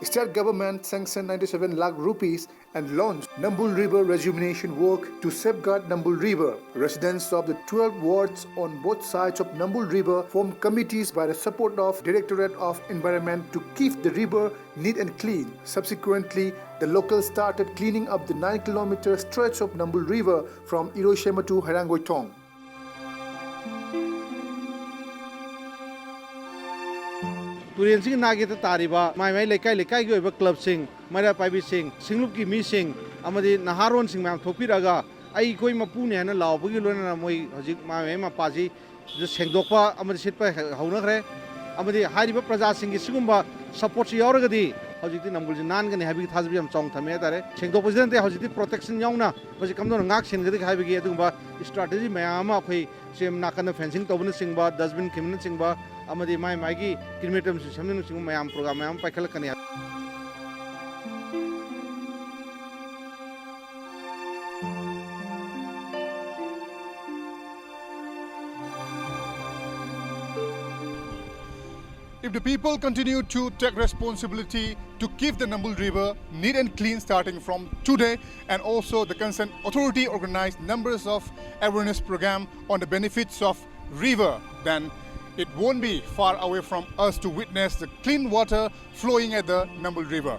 State government sanctioned ninety-seven lakh rupees and launched Nambul River rejuvenation work to safeguard Nambul River. Residents of the twelve wards on both sides of Nambul River formed committees by the support of Directorate of Environment to keep the river neat and clean. Subsequently, the locals started cleaning up the nine kilometer stretch of Nambul River from Iroishema to Hairangoi Thong. ꯇꯨꯔꯦꯜꯁꯤꯒꯤ ꯅꯥꯛꯌꯦꯠꯇ ꯇꯥꯔꯤꯕ ꯃꯥꯏ ꯃꯥꯏ ꯂꯩꯀꯥꯏ ꯂꯩꯀꯥꯏꯒꯤ ꯑꯣꯏꯕ club ꯁꯤꯡ, ꯃꯩꯔꯥ ꯄꯥꯏꯕꯤꯁꯤꯡ, ꯁꯤꯡꯂꯨꯞꯀꯤ ꯃꯤꯁꯤꯡ ꯑꯃꯗꯤ ꯅꯍꯥꯔꯣꯟꯁꯤꯡ ꯃꯌꯥꯝ ꯊꯣꯛꯄꯤꯔꯛꯑꯒ ꯑꯩꯈꯣꯏ ꯃꯄꯨꯅꯦ ꯍꯥꯏꯅ ꯂꯥꯎꯕꯒꯤ ꯂꯣꯏꯅꯅ ꯃꯣꯏ ꯍꯧꯖꯤꯛ ꯃꯥ ꯃꯌꯨꯝ ꯃꯄꯥꯁꯤ ꯁꯦꯡꯗꯣꯛꯄ ꯑꯃꯗꯤ ꯁꯤꯠꯄ ꯍꯧꯅꯈ꯭ꯔꯦ꯫ ꯑꯃꯗꯤ ꯍꯥꯏꯔꯤꯕ ꯄ꯭ꯔꯖꯥꯁꯤꯡꯒꯤ ꯁꯤꯒꯨꯝꯕ ꯁꯞꯄꯣꯔꯠꯁꯤ ꯌꯥꯎꯔꯒꯗꯤ ꯍꯧꯖꯤꯛꯇꯤ ꯅꯝꯕꯨꯜꯁꯤ ꯅꯥꯟꯒꯅꯤ ꯍꯥꯏꯕꯒꯤ ꯊꯥꯖꯕ ꯌꯥꯝ ꯆꯥꯎꯅ ꯊꯝꯃꯦ ꯍꯥꯏꯇꯥꯔꯦ꯫ ꯁꯦꯡꯗꯣꯛꯄꯁꯤꯗ ꯅꯠꯇꯦ, ꯍꯧꯖꯤꯛꯇꯤ ꯄ꯭ꯔꯣꯇꯦꯛꯁꯟ ꯌꯥꯎꯅ ꯃꯁꯤ ꯀꯝꯗꯧꯅ ꯉꯥꯛ ꯁꯦꯟꯒꯗꯒꯦ ꯍꯥꯏꯕꯒꯤ ꯑꯗꯨꯒꯨꯝꯕ ꯏꯁꯇ꯭ꯔꯥꯇꯦꯖꯤ ꯃꯌꯥꯝ ꯑꯃ ꯑꯩꯈꯣꯏ ꯁꯤ ꯅꯥꯀꯟꯗ ꯐꯦꯟꯁꯤꯡ ꯇꯧꯕꯅꯆꯤꯡꯕ, ꯗꯁꯕꯤꯟ ꯈꯤꯟꯕꯅꯆꯤꯡꯕ ꯑꯃꯗꯤ ꯃꯥꯏ ꯃꯥꯏꯒꯤ ꯀ꯭ꯔꯤꯃꯦꯇꯝꯁꯨ ꯁꯦꯝꯅꯕꯅꯆꯤꯡꯕ ꯃꯌꯥꯝ ꯄ꯭ꯔꯣꯒ꯭ꯔꯥꯝ ꯃꯌꯥꯝ ꯑꯃ ꯄꯥꯏꯈꯠꯂꯛꯀꯅꯤ ꯍꯥꯏ꯫ If the people continue to take responsibility to keep the Nambul River neat and clean starting from today, and also the concerned authority organize numbers of awareness program on the benefits of river, then it won't be far away from us to witness the clean water flowing at the Nambul River.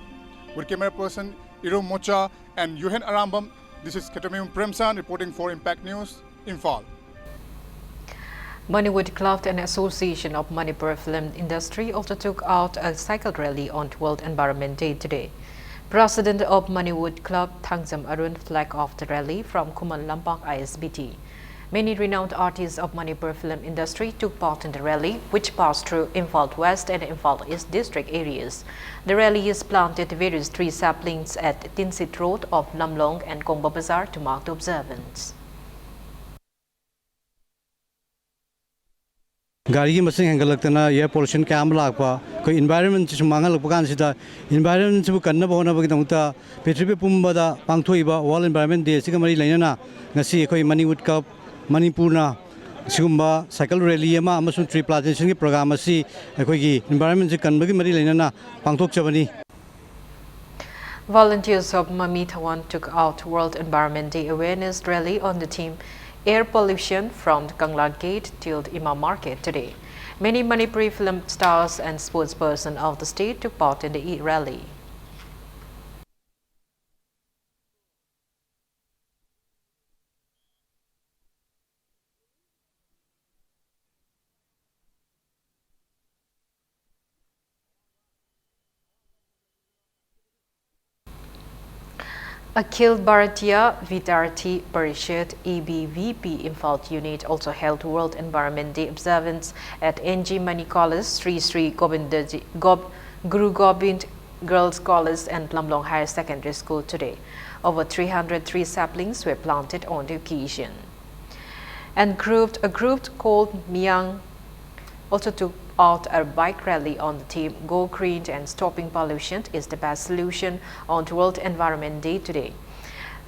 With camera person Iro Mocha and Yohen Arambam, this is Ketomim Premsan reporting for Impact News, Imphal. Manipur Club and Association of Manipur Film Industry also took out a cycle rally on World Environment Day today. President of Manipur Club Thangzam Arun flagged off the rally from Khuman Lampak I S B T. Many renowned artists of Manipur film industry took part in the rally, which passed through Imphal West and Imphal East district areas. The rally has planted various tree saplings at Tinsit Road of Lamlong and Kongba Bazar to mark the observance. ꯒꯥꯔꯤꯒꯤ ꯃꯁꯤꯡ ꯍꯦꯟꯒꯠꯂꯛꯇꯅ air pollution ꯀꯌꯥ ꯑꯃ ꯂꯥꯛꯄ, ꯑꯩꯈꯣꯏ environment ꯁꯨꯝ ꯃꯥꯡꯍꯜꯂꯛꯄ ꯀꯥꯟꯁꯤꯗ, environment ꯁꯤꯕꯨ ꯀꯟꯅꯕ ꯍꯣꯠꯅꯕꯒꯤꯗꯃꯛꯇ ꯄ꯭ꯔꯤꯊꯤꯕꯤ ꯄꯨꯝꯕꯗ ꯄꯥꯡꯊꯣꯛꯏꯕ World Environment Day ꯑꯁꯤꯒ ꯃꯔꯤ ꯂꯩꯅꯅ ꯉꯁꯤ ꯑꯩꯈꯣꯏ ꯃꯅꯤꯋꯨꯗ ꯀ꯭ꯂꯕ ꯃꯅꯤꯄꯨꯔꯅ ꯁꯤꯒꯨꯝꯕ ꯁꯥꯏꯀꯜ ꯔꯦꯂꯤ ꯑꯃ ꯑꯃꯁꯨꯡ tree plantation ꯒꯤ program ꯑꯁꯤ ꯑꯩꯈꯣꯏꯒꯤ environment ꯁꯤ ꯀꯟꯕꯒꯤ ꯃꯔꯤ ꯂꯩꯅꯅ ꯄꯥꯡꯊꯣꯛꯆꯕꯅꯤ꯫ Volunteers of Mami Thawan took out World Environment Day awareness rally on the theme Air Pollution from Kangla Gate till Ima Market today. Many Manipuri film stars and sports person of the state took part in the e-rally. Akhil Bharatiya Vidyarthi Parishad, A B V P, Imphal Unit also held World Environment Day observance at N G Mani College, Sri Sri Govindaji, Gob, Guru Gobind Girls College and Lamlong Higher Secondary School today. Over three hundred tree saplings were planted on the occasion. And group, a group called Miyaung also took out a bike rally on the theme "Go Green and Stopping Pollution is the Best Solution" on World Environment Day today.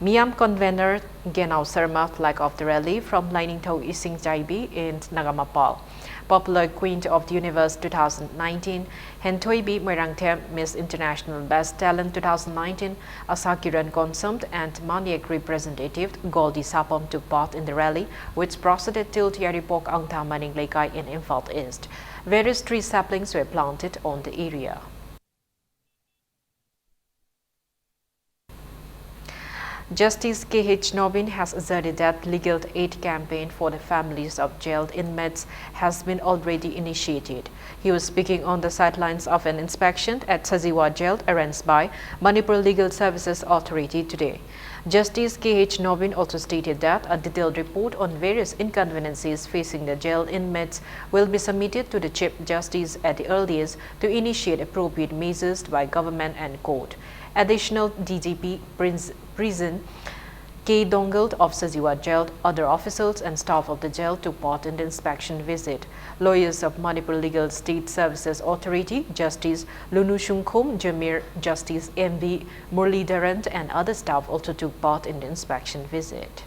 Miyaung convener Genau Sharma flag off the rally from Lainingthou Ising Jaibi in Nagamapal. Popular Queen of the Universe two thousand nineteen, Henthoibi Moirangthem, Miss International Best Talent two thousand nineteen, Asha Kiran Konsam and Maniak representative Goldie Sapam took part in the rally, which proceeded till T R Ripok Angtha Maning Leikai in Imphal East. Various tree saplings were planted on the area. Justice K H Nobin has asserted that legal aid campaign for the families of jailed inmates has been already initiated. He was speaking on the sidelines of an inspection at Sajiwa Jail arranged by Manipur Legal Services Authority today. Justice K H Nobin also stated that a detailed report on various inconveniences facing the jail inmates will be submitted to the Chief Justice at the earliest to initiate appropriate measures by government and court. Additional D G P Prince, Prison K Dongal of Sajiwa Jail, other officials and staff of the jail took part in the inspection visit. Lawyers of Manipur Legal State Services Authority, Justice Lunu Shungkhum Jamir, Justice M B Murlidharan, and other staff also took part in the inspection visit.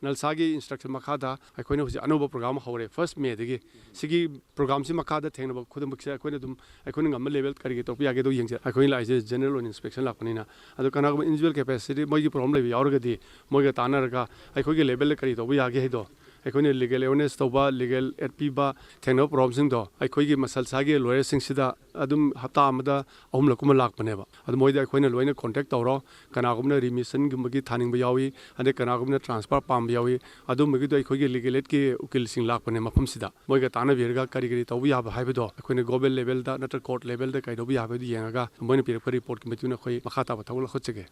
ꯅꯜꯁꯥꯒꯤ instruction ꯃꯈꯥꯗ ꯑꯩꯈꯣꯏꯅ ꯍꯧꯖꯤꯛ ꯑꯅꯧꯕ program ꯍꯧꯔꯦ, first Mayꯗꯒꯤ꯫ ꯁꯤꯒꯤ programꯁꯤ ꯃꯈꯥꯗ ꯊꯦꯡꯅꯕ ꯈꯨꯗꯤꯡꯃꯛꯁꯦ ꯑꯩꯈꯣꯏꯅ ꯑꯗꯨꯝ, ꯑꯩꯈꯣꯏꯅ ꯉꯝꯕ level ꯀꯔꯤ ꯀꯔꯤ ꯇꯧꯕ ꯌꯥꯒꯦꯗꯣ ꯌꯦꯡꯖꯩ꯫ ꯑꯩꯈꯣꯏꯅ ꯂꯥꯛꯏꯁꯦ general ꯑꯣꯏꯅ inspection ꯂꯥꯛꯄꯅꯤꯅ꯫ ꯑꯗꯣ ꯀꯅꯥꯒꯨꯝꯕ individual capacity ꯃꯣꯏꯒꯤ problem ꯂꯩꯕ ꯌꯥꯎꯔꯒꯗꯤ ꯃꯣꯏꯒ ꯇꯥꯟꯅꯔꯒ ꯑꯩꯈꯣꯏꯒꯤ levelꯗ ꯀꯔꯤ ꯇꯧꯕ ꯌꯥꯒꯦ ꯍꯥꯏꯗꯣ ꯑꯩꯈꯣꯏꯅ ꯂꯤꯒꯦꯜ ꯑꯦꯋꯦꯔꯅꯦꯁ ꯇꯧꯕ, ꯂꯤꯒꯦꯜ ꯑꯦꯗ ꯄꯤꯕ, ꯊꯦꯡꯅꯕ ꯄ꯭ꯔꯣꯕ꯭ꯂꯦꯝꯁꯤꯡꯗꯣ ꯑꯩꯈꯣꯏꯒꯤ ꯃꯁꯜꯁꯥꯒꯤ ꯂꯣꯌꯔꯁꯤꯡꯁꯤꯗ ꯑꯗꯨꯝ ꯍꯞꯇꯥ ꯑꯃꯗ ꯑꯍꯨꯝꯂꯛ ꯀꯨꯝꯕ ꯂꯥꯛꯄꯅꯦꯕ꯫ ꯑꯗꯨ ꯃꯣꯏꯗ ꯑꯩꯈꯣꯏꯅ ꯂꯣꯏꯅ ꯀꯣꯟꯇꯦꯛ ꯇꯧꯔꯣ꯫ ꯀꯅꯥꯒꯨꯝꯕꯅ ꯔꯤꯃꯤꯁꯟꯒꯨꯝꯕꯒꯤ ꯊꯥꯅꯤꯡꯕ ꯌꯥꯎꯏ, ꯑꯗꯩ ꯀꯅꯥꯒꯨꯝꯕꯅ ꯇ꯭ꯔꯥꯟꯁꯐꯔ ꯄꯥꯝꯕ ꯌꯥꯎꯏ꯫ ꯑꯗꯨꯝꯕꯒꯤꯗꯣ ꯑꯩꯈꯣꯏꯒꯤ ꯂꯤꯒꯦꯜ ꯑꯦꯗꯀꯤ ꯎꯀꯤꯜꯁꯤꯡ ꯂꯥꯛꯄꯅꯦ ꯃꯐꯝꯁꯤꯗ꯫ ꯃꯣꯏꯒ ꯇꯥꯟꯅꯕꯤꯔꯒ ꯀꯔꯤ ꯀꯔꯤ ꯇꯧꯕ ꯌꯥꯕ ꯍꯥꯏꯕꯗꯣ ꯑꯩꯈꯣꯏꯅ ꯒꯣꯚꯔꯟꯃꯦꯟꯠ ꯂꯦꯚꯦꯜꯗ ꯅꯠꯇ꯭ꯔꯒ ꯀꯣꯔꯠ ꯂꯦꯚꯦꯜꯗ ꯀꯩꯗꯧꯕ ꯌꯥꯕ ꯍꯥꯏꯕꯗꯨ ꯌꯦꯡꯉꯒ ꯃꯣꯏꯅ ꯄꯤꯔꯛꯄ ꯔꯤꯄꯣꯔꯠꯀꯤ ꯃꯇꯨꯡ ꯏꯟꯅ ꯑꯩꯈꯣꯏ ꯃꯈꯥ ꯇꯥꯕ ꯊꯕꯛ ꯂꯧꯈꯠꯆꯒꯦ꯫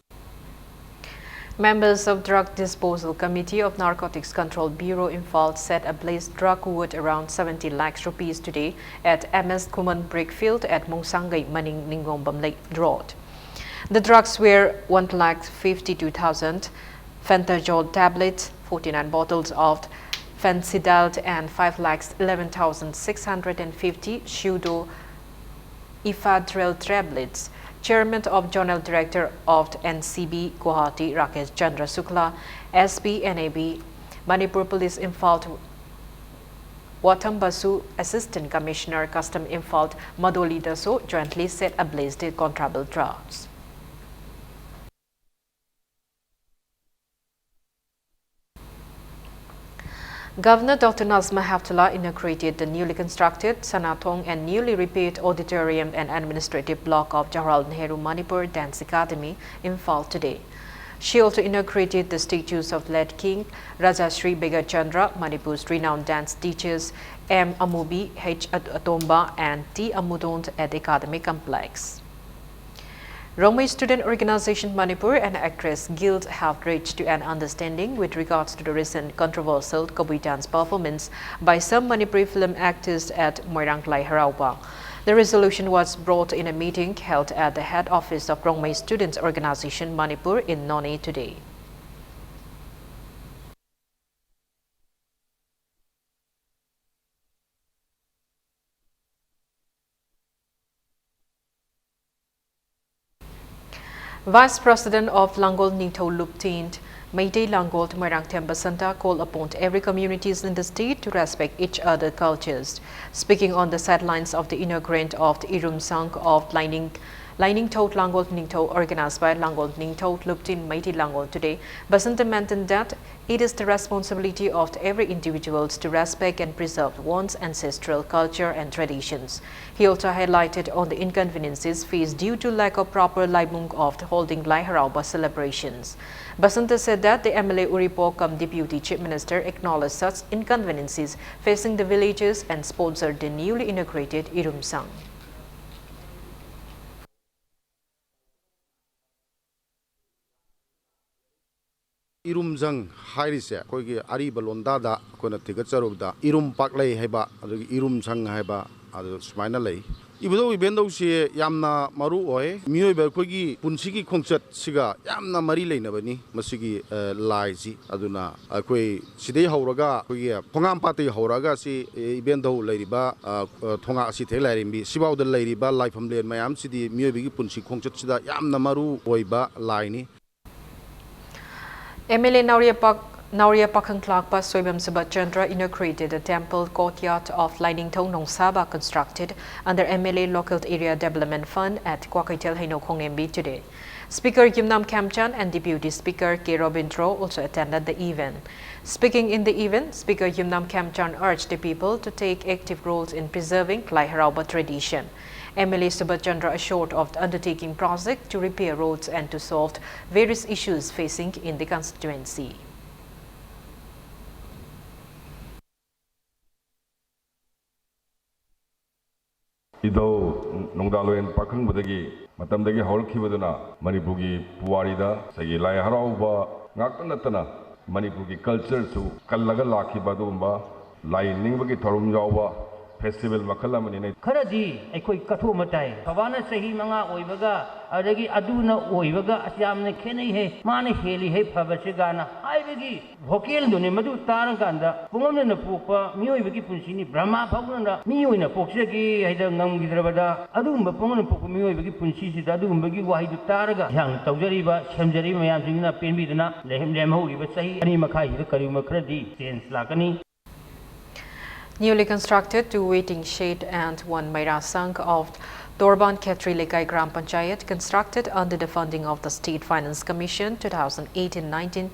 Members of Drug Disposal Committee of Narcotics Control Bureau Imphal set ablaze drug worth around seventy lakhs rupees today at M S Khuman Brickfield at Mongsangai Maning Ningombam Lake Road. The drugs were one lakh fifty-two thousand phentajol tablets, forty-nine bottles of phensidyl and five lakhs eleven thousand six hundred and fifty pseudo ephedrine tablets. Chairman of Zonal Director of N C B Guwahati, Rakesh Chandra Shukla, S P N A B, Manipur Police Imphal, Watham Basu, Assistant Commissioner Custom Imphal, Madoli Daso jointly set ablaze the contraband drugs. Governor Doctor Najma Heptulla inaugurated the newly constructed Sanathong and newly repaired auditorium and administrative block of Jawaharlal Nehru Manipur Dance Academy, Imphal today. She also inaugurated the statues of late King Rajashri Begha Chandra, Manipur's renowned dance teachers M Amubi, H Atomba, and T Amudon at the Academy Complex. Rongmei Student Organization Manipur and Actors Guild have reached to an understanding with regards to the recent controversial Kabui dance performance by some Manipuri film actors at Moirang Lai Haraupang. The resolution was brought in a meeting held at the head office of Rongmei Students Organization Manipur in Noney today. Vice President of Langol Ningthou Luptin, Meitei Langol Moirang Themba Santa called upon every communities in the state to respect each other cultures. Speaking on the sidelines of the inaugurant of the Irum Sang of Lining Lainingthou Langol Ningthou, organized by Langol Ningthou Luptin Meitei Langol today, Basanta maintained that it is the responsibility of every individual to respect and preserve one's ancestral culture and traditions. He also highlighted on the inconveniences faced due to lack of proper laibung of holding Lai Haraoba celebrations. Basanta said that the M L A Uripok cum Deputy Chief Minister acknowledged such inconveniences facing the villages and sponsored the newly inaugurated Irumsang. ꯏꯔꯨꯝꯖꯪ ꯍꯥꯏꯔꯤꯁꯦ ꯑꯩꯈꯣꯏꯒꯤ ꯑꯔꯤꯕ ꯂꯣꯟꯗꯥꯗ ꯑꯩꯈꯣꯏꯅ ꯊꯤꯒꯠꯆꯔꯨꯕꯗ ꯏꯔꯨꯝ ꯄꯥꯛꯂꯩ ꯍꯥꯏꯕ, ꯑꯗꯒꯤ ꯏꯔꯨꯝꯁꯪ ꯍꯥꯏꯕ, ꯑꯗꯨ ꯁꯨꯃꯥꯏꯅ ꯂꯩ꯫ ꯏꯕꯨꯙꯧ ꯏꯕꯦꯟꯗꯧꯁꯤ ꯌꯥꯝꯅ ꯃꯔꯨ ꯑꯣꯏ꯫ ꯃꯤꯑꯣꯏꯕ ꯑꯩꯈꯣꯏꯒꯤ ꯄꯨꯟꯁꯤꯒꯤ ꯈꯣꯡꯆꯠꯁꯤꯒ ꯌꯥꯝꯅ ꯃꯔꯤ ꯂꯩꯅꯕꯅꯤ ꯃꯁꯤꯒꯤ, ꯑ, ꯂꯥꯏꯁꯤ꯫ ꯑꯗꯨꯅ ꯑꯩꯈꯣꯏ ꯁꯤꯗꯩ ꯍꯧꯔꯒ, ꯑꯩꯈꯣꯏꯒꯤ ꯈꯣꯡꯉꯥꯝꯄꯥꯠꯇꯒꯤ ꯍꯧꯔꯒ ꯁꯤ, ꯑ, ꯏꯕꯦꯟꯗꯧ ꯂꯩꯔꯤꯕ, ꯑ, ꯑ, ꯊꯣꯉꯥ ꯑꯁꯤꯊꯦꯛ ꯂꯥꯏꯔꯦꯝꯕꯤ ꯁꯤꯐꯥꯎꯗ ꯂꯩꯔꯤꯕ ꯂꯥꯏꯐꯝꯂꯦꯟ ꯃꯌꯥꯝꯁꯤꯗꯤ ꯃꯤꯑꯣꯏꯕꯒꯤ ꯄꯨꯟꯁꯤ ꯈꯣꯡꯆꯠꯁꯤꯗ ꯌꯥꯝꯅ ꯃꯔꯨ ꯑꯣꯏꯕ ꯂꯥꯏꯅꯤ꯫ M L A Naoria Pak-, Naoria Pakhangklakpa Soibam Subhachandra inaugurated the temple courtyard of Lainingthou Nongsaba constructed under M L A Local Area Development Fund at Kwakeithel Heino Khongnembi today. Speaker Yumnam Khemchand and Deputy Speaker K Robindro also attended the event. Speaking in the event, Speaker Yumnam Khemchand urged the people to take active roles in preserving Lai Harauba tradition. M L A Subhachandra assured of the undertaking project to repair roads and to solve various issues facing in the constituency. ꯏꯙꯧ ꯅꯣꯡꯗꯥꯂꯣꯏꯔꯦꯟ ꯄꯥꯈꯪꯕꯗꯒꯤ ꯃꯇꯝꯗꯒꯤ ꯍꯧꯔꯛꯈꯤꯕꯗꯨꯅ ꯃꯅꯤꯄꯨꯔꯒꯤ ꯄꯨꯋꯥꯔꯤꯗ ꯉꯁꯥꯏꯒꯤ ꯂꯥꯏ ꯍꯔꯥꯎꯕ ꯉꯥꯛꯇ ꯅꯠꯇꯅ ꯃꯅꯤꯄꯨꯔꯒꯤ cultureꯁꯨ ꯀꯜꯂꯒ ꯂꯥꯛꯈꯤꯕ ꯑꯗꯨꯒꯨꯝꯕ ꯂꯥꯏ ꯅꯤꯡꯕꯒꯤ ꯊꯧꯔꯝ ꯌꯥꯎꯕ festival ꯃꯈꯜ ꯑꯃꯅꯤꯅ꯫ ꯈꯔꯗꯤ ꯑꯩꯈꯣꯏ ꯀꯠꯊꯣꯛꯑꯝꯕ ꯇꯥꯏ꯫ ꯕꯕꯥꯅ ꯆꯍꯤ ꯃꯉꯥ ꯑꯣꯏꯕꯒ ꯑꯗꯒꯤ ꯑꯗꯨꯅ ꯑꯣꯏꯕꯒ ꯑꯁ ꯌꯥꯝꯅ ꯈꯦꯠꯅꯩꯍꯦ, ꯃꯥꯅ ꯍꯦꯜꯂꯤꯍꯦ ꯐꯕꯁꯦ ꯒꯥꯅ ꯍꯥꯏꯕꯒꯤ vocalꯗꯨꯅꯦ꯫ ꯃꯗꯨ ꯇꯥꯔꯀꯥꯟꯗ ꯄꯨꯡꯉꯝꯗꯅ ꯄꯣꯛꯄ ꯃꯤꯑꯣꯏꯕꯒꯤ ꯄꯨꯟꯁꯤꯅꯤ꯫ ꯕ꯭ꯔꯍꯃꯥ ꯐꯥꯎꯅ ꯃꯤ ꯑꯣꯏꯅ ꯄꯣꯛꯆꯒꯦ ꯍꯥꯏꯗ ꯉꯝꯈꯤꯗ꯭ꯔꯕꯗ ꯑꯗꯨꯒꯨꯝꯕ ꯄꯨꯡꯉꯝꯗꯅ ꯄꯣꯛꯄ ꯃꯤꯑꯣꯏꯕꯒꯤ ꯄꯨꯟꯁꯤꯁꯤꯗ ꯑꯗꯨꯒꯨꯝꯕꯒꯤ ꯋꯥꯍꯩꯗꯨ ꯇꯥꯔꯒ ꯏꯁꯥꯅ ꯇꯧꯖꯔꯤꯕ, ꯁꯦꯝꯖꯔꯤꯕ ꯃꯌꯥꯝꯁꯤꯡꯁꯤꯅ ꯄꯦꯟꯕꯤꯗꯨꯅ ꯂꯦꯝ-, ꯂꯦꯝꯍꯧꯔꯤꯕ ꯆꯍꯤ ꯑꯅꯤ ꯃꯈꯥꯏꯁꯤꯗ ꯀꯔꯤꯒꯨꯝꯕ ꯈꯔꯗꯤ change ꯂꯥꯛꯀꯅꯤ꯫ Newly constructed two waiting shed and one Meira Sangh of Torban Khetri Lekai Gram Panchayat, constructed under the funding of the State Finance Commission two thousand eighteen nineteen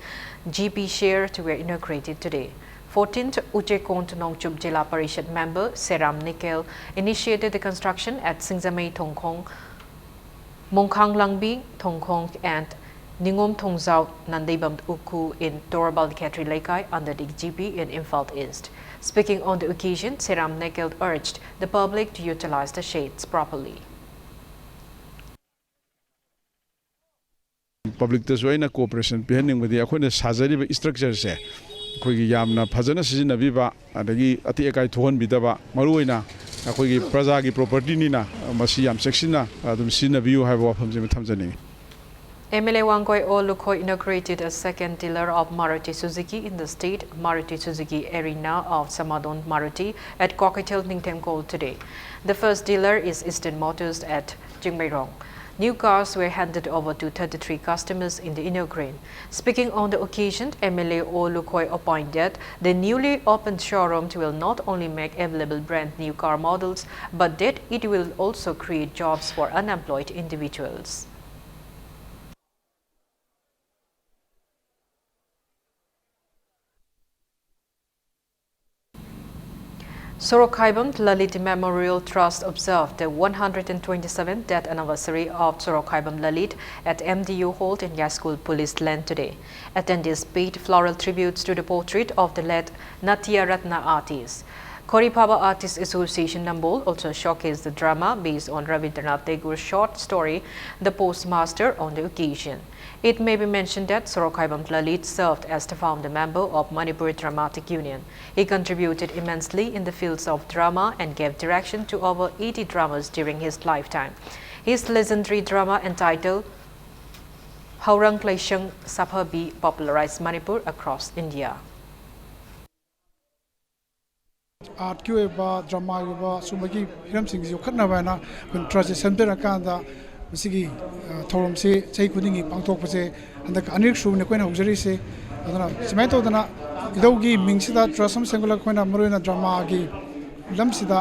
G P shares, were inaugurated today. fourteenth Uchekon Nongchup Jila Parishad member Seram Nikel initiated the construction at Singzamei Thongkhong, Mongkhang Langbi Thongkhong and Ningom Thongzao Nandeibam Uku in Torban Khetri Lekai under the G P in Imphal East. Speaking on the occasion, Seram Nikel urged the public to utilize the shades properly. ꯄꯕ꯭ꯂꯤꯛꯇꯁꯨ ꯑꯩꯅ cooperation ꯄꯤꯍꯟꯅꯤꯡꯕꯗꯤ ꯑꯩꯈꯣꯏꯅ ꯁꯥꯖꯔꯤꯕ ꯏꯁꯇ꯭ꯔꯛꯆꯔꯁꯦ ꯑꯩꯈꯣꯏꯒꯤ ꯌꯥꯝꯅ ꯐꯖꯅ ꯁꯤꯖꯤꯟꯅꯕꯤꯕ, ꯑꯗꯒꯤ ꯑꯇꯦꯛ ꯑꯀꯥꯏ ꯊꯣꯛꯍꯟꯕꯤꯗꯕ, ꯃꯔꯨꯑꯣꯏꯅ ꯑꯩꯈꯣꯏꯒꯤ ꯄ꯭ꯔꯖꯥꯒꯤ ꯄ꯭ꯔꯣꯄꯔꯇꯤꯅꯤꯅ ꯃꯁꯤ ꯌꯥꯝ ꯆꯦꯛꯁꯤꯟꯅ ꯑꯗꯨꯝ ꯁꯤꯖꯤꯟꯅꯕꯤꯌꯨ ꯍꯥꯏꯕ ꯋꯥꯐꯝꯁꯤꯃ ꯊꯝꯖꯅꯤꯡꯏ꯫ M L A Wangoi O Lukoi inaugurated a second dealer of Maruti Suzuki in the state, Maruti Suzuki Arena of Samadon Maruti at Kokaitel Ningthemkol today. The first dealer is Eastern Motors at Chingmeirong. New cars were handed over to thirty-three customers in the inauguration. Speaking on the occasion, M L A O Lukoi opined that the newly opened showroom will not only make available brand new car models, but that it will also create jobs for unemployed individuals. Sorokhaibam Lalit Memorial Trust observed the one hundred and twenty-seventh death anniversary of Sorokhaibam Lalit at M D U Hall in Yaskul Police Land today. Attendees paid floral tributes to the portrait of the late Natya Ratna artist. Khori Phaba Artists Association Nambol also showcased the drama based on Rabindranath Tagore's short story, The Postmaster, on the occasion. It may be mentioned that Sorokhaibam Lalit served as the founder member of Manipur Dramatic Union. He contributed immensely in the fields of drama and gave direction to over eighty dramas during his lifetime. His legendary drama entitled Haurang Kleishang Saphabi popularized Manipur across India. ꯑꯥꯔꯠꯀꯤ ꯑꯣꯏꯕ, ꯗ꯭ꯔꯃꯥꯒꯤ ꯑꯣꯏꯕ ꯁꯨꯝꯕꯒꯤ ꯍꯤꯔꯝꯁꯤꯡꯁꯤ ꯌꯣꯛꯈꯠꯅꯕ ꯍꯥꯏꯅ ꯑꯩꯈꯣꯏꯅ ꯇ꯭ꯔꯁꯁꯦ ꯁꯦꯝꯖꯔꯀꯥꯟꯗ ꯃꯁꯤꯒꯤ ꯊꯧꯔꯝꯁꯤ ꯆꯍꯤ ꯈꯨꯗꯤꯡꯒꯤ ꯄꯥꯡꯊꯣꯛꯄꯁꯦ ꯍꯟꯗꯛ ꯑꯅꯤꯔꯛ ꯁꯨꯕꯅꯤ ꯑꯩꯈꯣꯏꯅ ꯍꯧꯖꯔꯤꯁꯦ꯫ ꯑꯗꯨꯅ ꯁꯨꯃꯥꯏꯅ ꯇꯧꯗꯅ ꯏꯙꯧꯒꯤ ꯃꯤꯡꯁꯤꯗ ꯇ꯭ꯔꯁ ꯑꯃ ꯁꯦꯝꯒꯠꯂꯒ ꯑꯩꯈꯣꯏꯅ ꯃꯔꯨꯑꯣꯏꯅ ꯗ꯭ꯔꯃꯥꯒꯤ ꯂꯝꯁꯤꯗ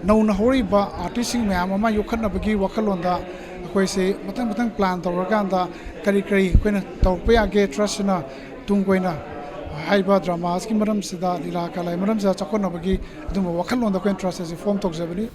ꯅꯧꯅ ꯍꯧꯔꯛꯏꯕ ꯑꯥꯔꯇꯤꯁꯁꯤꯡ ꯃꯌꯥꯝ ꯑꯃ ꯌꯣꯛꯈꯠꯅꯕꯒꯤ ꯋꯥꯈꯜꯂꯣꯟꯗ ꯑꯩꯈꯣꯏꯁꯦ ꯃꯊꯪ ꯃꯊꯪ ꯄ꯭ꯂꯥꯟ ꯇꯧꯔꯀꯥꯟꯗ ꯀꯔꯤ ꯀꯔꯤ ꯑꯩꯈꯣꯏꯅ ꯇꯧꯔꯛꯄ ꯌꯥꯒꯦ, ꯇ꯭ꯔꯁꯁꯤꯅ ꯇꯨꯡ ꯀꯣꯏꯅ ꯍꯥꯏꯔꯤꯕ ꯗ꯭ꯔꯃꯥꯁꯀꯤ ꯃꯔꯝꯁꯤꯗ, ꯂꯤꯂꯥ ꯀꯂꯥꯒꯤ ꯃꯔꯝꯁꯤꯗ ꯆꯥꯎꯈꯠꯅꯕꯒꯤ ꯑꯗꯨꯝꯕ ꯋꯥꯈꯜꯂꯣꯟꯗ ꯑꯩꯈꯣꯏꯅ ꯇ꯭ꯔꯁ ꯑꯁꯤ ꯐꯣꯝ ꯇꯧꯖꯕꯅꯤ꯫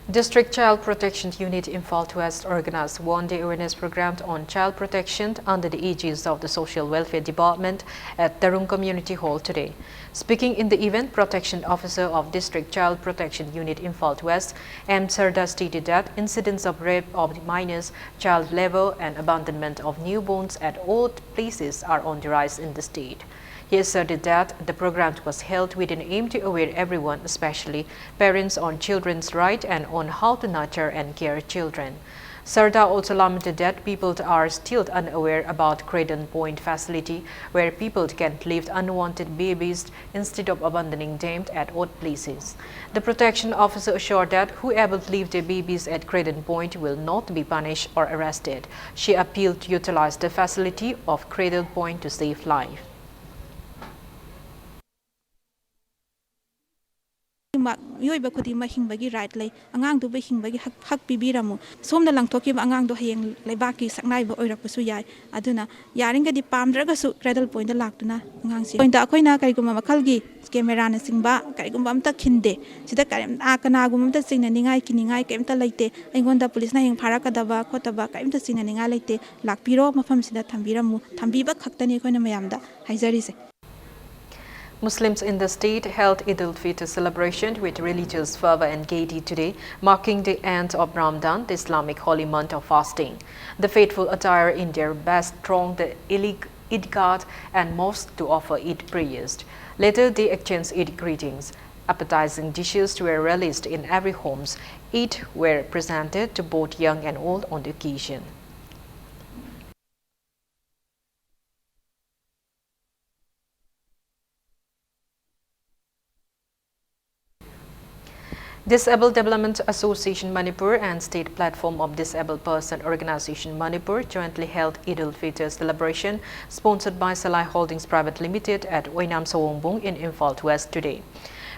District Child Protection Unit Imphal West organized one-day awareness program on child protection under the aegis of the Social Welfare Department at Tarung Community Hall today. Speaking in the event, Protection Officer of District Child Protection Unit Imphal West, M Sarda, stated that incidents of rape of minors, child labour and abandonment of newborns at odd places are on the rise in the state. He asserted that the program was held with an aim to aware everyone, especially parents, on children's right and on how to nurture and care children. Sarda also lamented that people are still unaware about Cradle Point facility, where people can leave unwanted babies instead of abandoning them at odd places. The protection officer assured that whoever leave their babies at Cradle Point will not be punished or arrested. She appealed to utilize the facility of Cradle Point to save life. ꯈꯨꯗꯤꯡꯃꯛ, ꯃꯤꯑꯣꯏꯕ ꯈꯨꯗꯤꯡꯃꯛ ꯍꯤꯡꯕꯒꯤ right ꯂꯩ꯫ ꯑꯉꯥꯡꯗꯨꯕꯨ ꯍꯤꯡꯕꯒꯤ ꯍꯛ, ꯍꯛ ꯄꯤꯕꯤꯔꯝꯃꯨ꯫ ꯁꯣꯝꯅ ꯂꯪꯊꯣꯛꯈꯤꯕ ꯑꯉꯥꯡꯗꯣ ꯍꯌꯦꯡ ꯂꯩꯕꯥꯛꯀꯤ ꯁꯛꯅꯥꯏꯕ ꯑꯣꯏꯔꯛꯄꯁꯨ ꯌꯥꯏ꯫ ꯑꯗꯨꯅ ꯌꯥꯔꯤꯈꯩꯗꯤ ꯄꯥꯝꯗ꯭ꯔꯒꯁꯨ ꯀ꯭ꯔꯦꯗꯜ ꯄꯣꯏꯟꯗ ꯂꯥꯛꯇꯨꯅ ꯑꯉꯥꯡꯁꯤ ꯄꯣꯏꯟꯗ ꯑꯩꯈꯣꯏꯅ ꯀꯔꯤꯒꯨꯝꯕ ꯃꯈꯜꯒꯤ ꯀꯦꯃꯦꯔꯥꯅꯆꯤꯡꯕ ꯀꯔꯤꯒꯨꯝꯕ ꯑꯝꯇ ꯈꯤꯟꯗꯦ꯫ ꯁꯤꯗ ꯀꯔꯤꯝ, ꯑꯥ, ꯀꯅꯥꯒꯨꯝꯕ ꯑꯝꯇ ꯆꯤꯡꯅꯅꯤꯡꯉꯥꯏ, ꯀꯤꯅꯤꯡꯉꯥꯏ ꯀꯔꯤꯝꯇ ꯂꯩꯇꯦ꯫ ꯑꯩꯉꯣꯟꯗ ꯄꯨꯂꯤꯁꯅ ꯍꯌꯦꯡ ꯐꯥꯔꯛꯀꯗꯕ ꯈꯣꯠꯇꯕ ꯀꯔꯤꯝꯇ ꯆꯤꯡꯅꯅꯤꯡꯉꯥꯏ ꯂꯩꯇꯦ꯫ ꯂꯥꯛꯄꯤꯔꯣ, ꯃꯐꯝꯁꯤꯗ ꯊꯝꯕꯤꯔꯝꯃꯨ꯫ ꯊꯝꯕꯤꯕ ꯈꯛꯇꯅꯤ ꯑꯩꯈꯣꯏꯅ ꯃꯌꯥꯝꯗ ꯍꯥꯏꯖꯔꯤꯁꯦ꯫ Muslims in the state held Eid al-Fitr celebration with religious fervor and gaiety today, marking the end of Ramadan, the Islamic holy month of fasting. The faithful, attired in their best, thronged the Ilig-, Eidgah and mosque to offer Eid prayers. Later, they exchanged Eid greetings. Appetizing dishes were relished in every homes. Eid were presented to both young and old on the occasion. Disabled Development Association Manipur and State Platform of Disabled Person Organization Manipur jointly held Eid al-Fitr celebration sponsored by Salai Holdings Private Limited at Oinam Sawongbung in Imphal West today.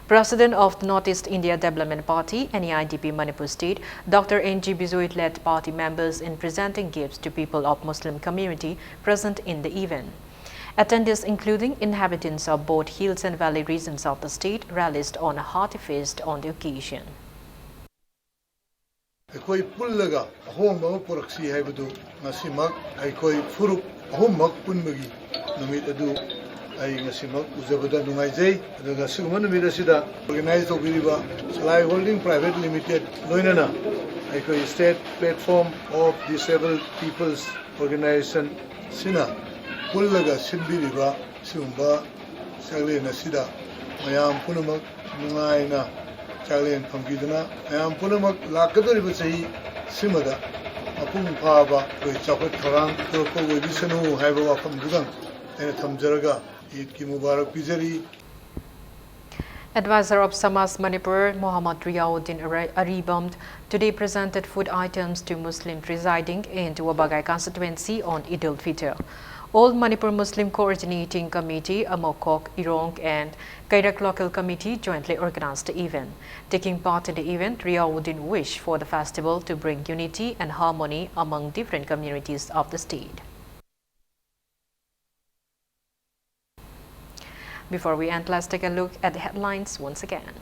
President of the Northeast India Development Party, N E I D P Manipur State, Doctor N G Bijoy led party members in presenting gifts to people of Muslim community present in the event. Attendees, including inhabitants of both hills and valley regions of the state, relished on a hearty feast on the occasion. ꯑꯩꯈꯣꯏ ꯄꯨꯜꯂꯒ ꯑꯍꯣꯡꯕ ꯑꯃ ꯄꯨꯔꯛꯁꯤ ꯍꯥꯏꯕꯗꯨ ꯉꯁꯤꯃꯛ ꯑꯩꯈꯣꯏ ꯐꯨꯔꯨꯞ ꯑꯍꯨꯝꯃꯛ ꯄꯨꯟꯕꯒꯤ ꯅꯨꯃꯤꯠ ꯑꯗꯨ ꯑꯩ ꯉꯁꯤꯃꯛ ꯎꯖꯕꯗ ꯅꯨꯡꯉꯥꯏꯖꯩ꯫ ꯑꯗꯨꯒ ꯁꯤꯒꯨꯝꯕ ꯅꯨꯃꯤꯠ ꯑꯁꯤꯗ organize ꯇꯧꯕꯤꯔꯤꯕ ꯁꯂꯥꯏ Holding Private Limited ꯂꯣꯏꯅꯅ ꯑꯩꯈꯣꯏ State Platform of Disabled Peoples Organization ꯁꯤꯅ ꯄꯨꯜꯂꯒ ꯁꯤꯟꯕꯤꯔꯤꯕ ꯁꯤꯒꯨꯝꯕ ꯆꯥꯛꯂꯦꯟ ꯑꯁꯤꯗ ꯃꯌꯥꯝ ꯄꯨꯝꯅꯃꯛ ꯅꯨꯡꯉꯥꯏꯅ ꯆꯥꯛꯂꯦꯟ ꯐꯝꯈꯤꯗꯨꯅ ꯃꯌꯥꯝ ꯄꯨꯝꯅꯃꯛ ꯂꯥꯛꯀꯗꯧꯔꯤꯕ ꯆꯍꯤ ꯁꯤꯃꯗ ꯃꯄꯨꯡ ꯐꯥꯕ ꯑꯩꯈꯣꯏ ꯆꯥꯎꯈꯠ ꯊꯧꯔꯥꯡ ꯄꯨꯔꯛꯄ ꯑꯣꯏꯕꯤꯁꯅꯨ ꯍꯥꯏꯕ ꯋꯥꯐꯝꯗꯨꯗꯪ ꯑꯩꯅ ꯊꯝꯖꯔꯒ ꯏꯗꯀꯤ Mubarak ꯄꯤꯖꯔꯤ꯫ Advisor of Samaj Manipur, Muhammad Riyauddin Ari-, Aribam, today presented food items to Muslims residing in Wabagai constituency on Eid al-Fitr. All Manipur Muslim Coordinating Committee, Amokok, Irong, and Kairak Local Committee jointly organized the event. Taking part in the event, Riyauddin wished for the festival to bring unity and harmony among different communities of the state. Before we end, let's take a look at the headlines once again.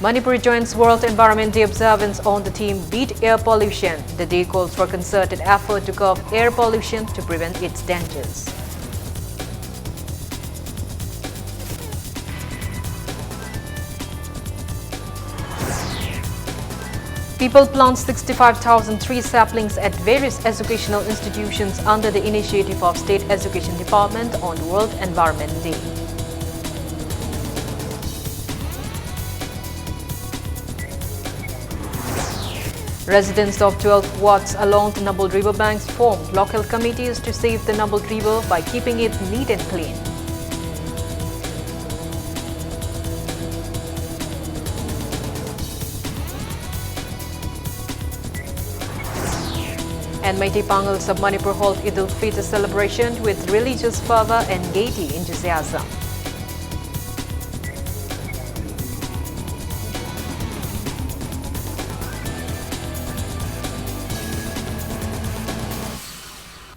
Manipur joins World Environment Day observance on the theme Beat Air Pollution. The day calls for concerted effort to curb air pollution to prevent its dangers. People plant sixty-five thousand tree saplings at various educational institutions under the initiative of State Education Department on World Environment Day. Residents of twelve wards along the Nambul River banks formed local committees to save the Nambul River by keeping it neat and clean. And Meitei Pangals of Manipur hold Eid al-Fitr celebration with religious fervor and gaiety enthusiasm.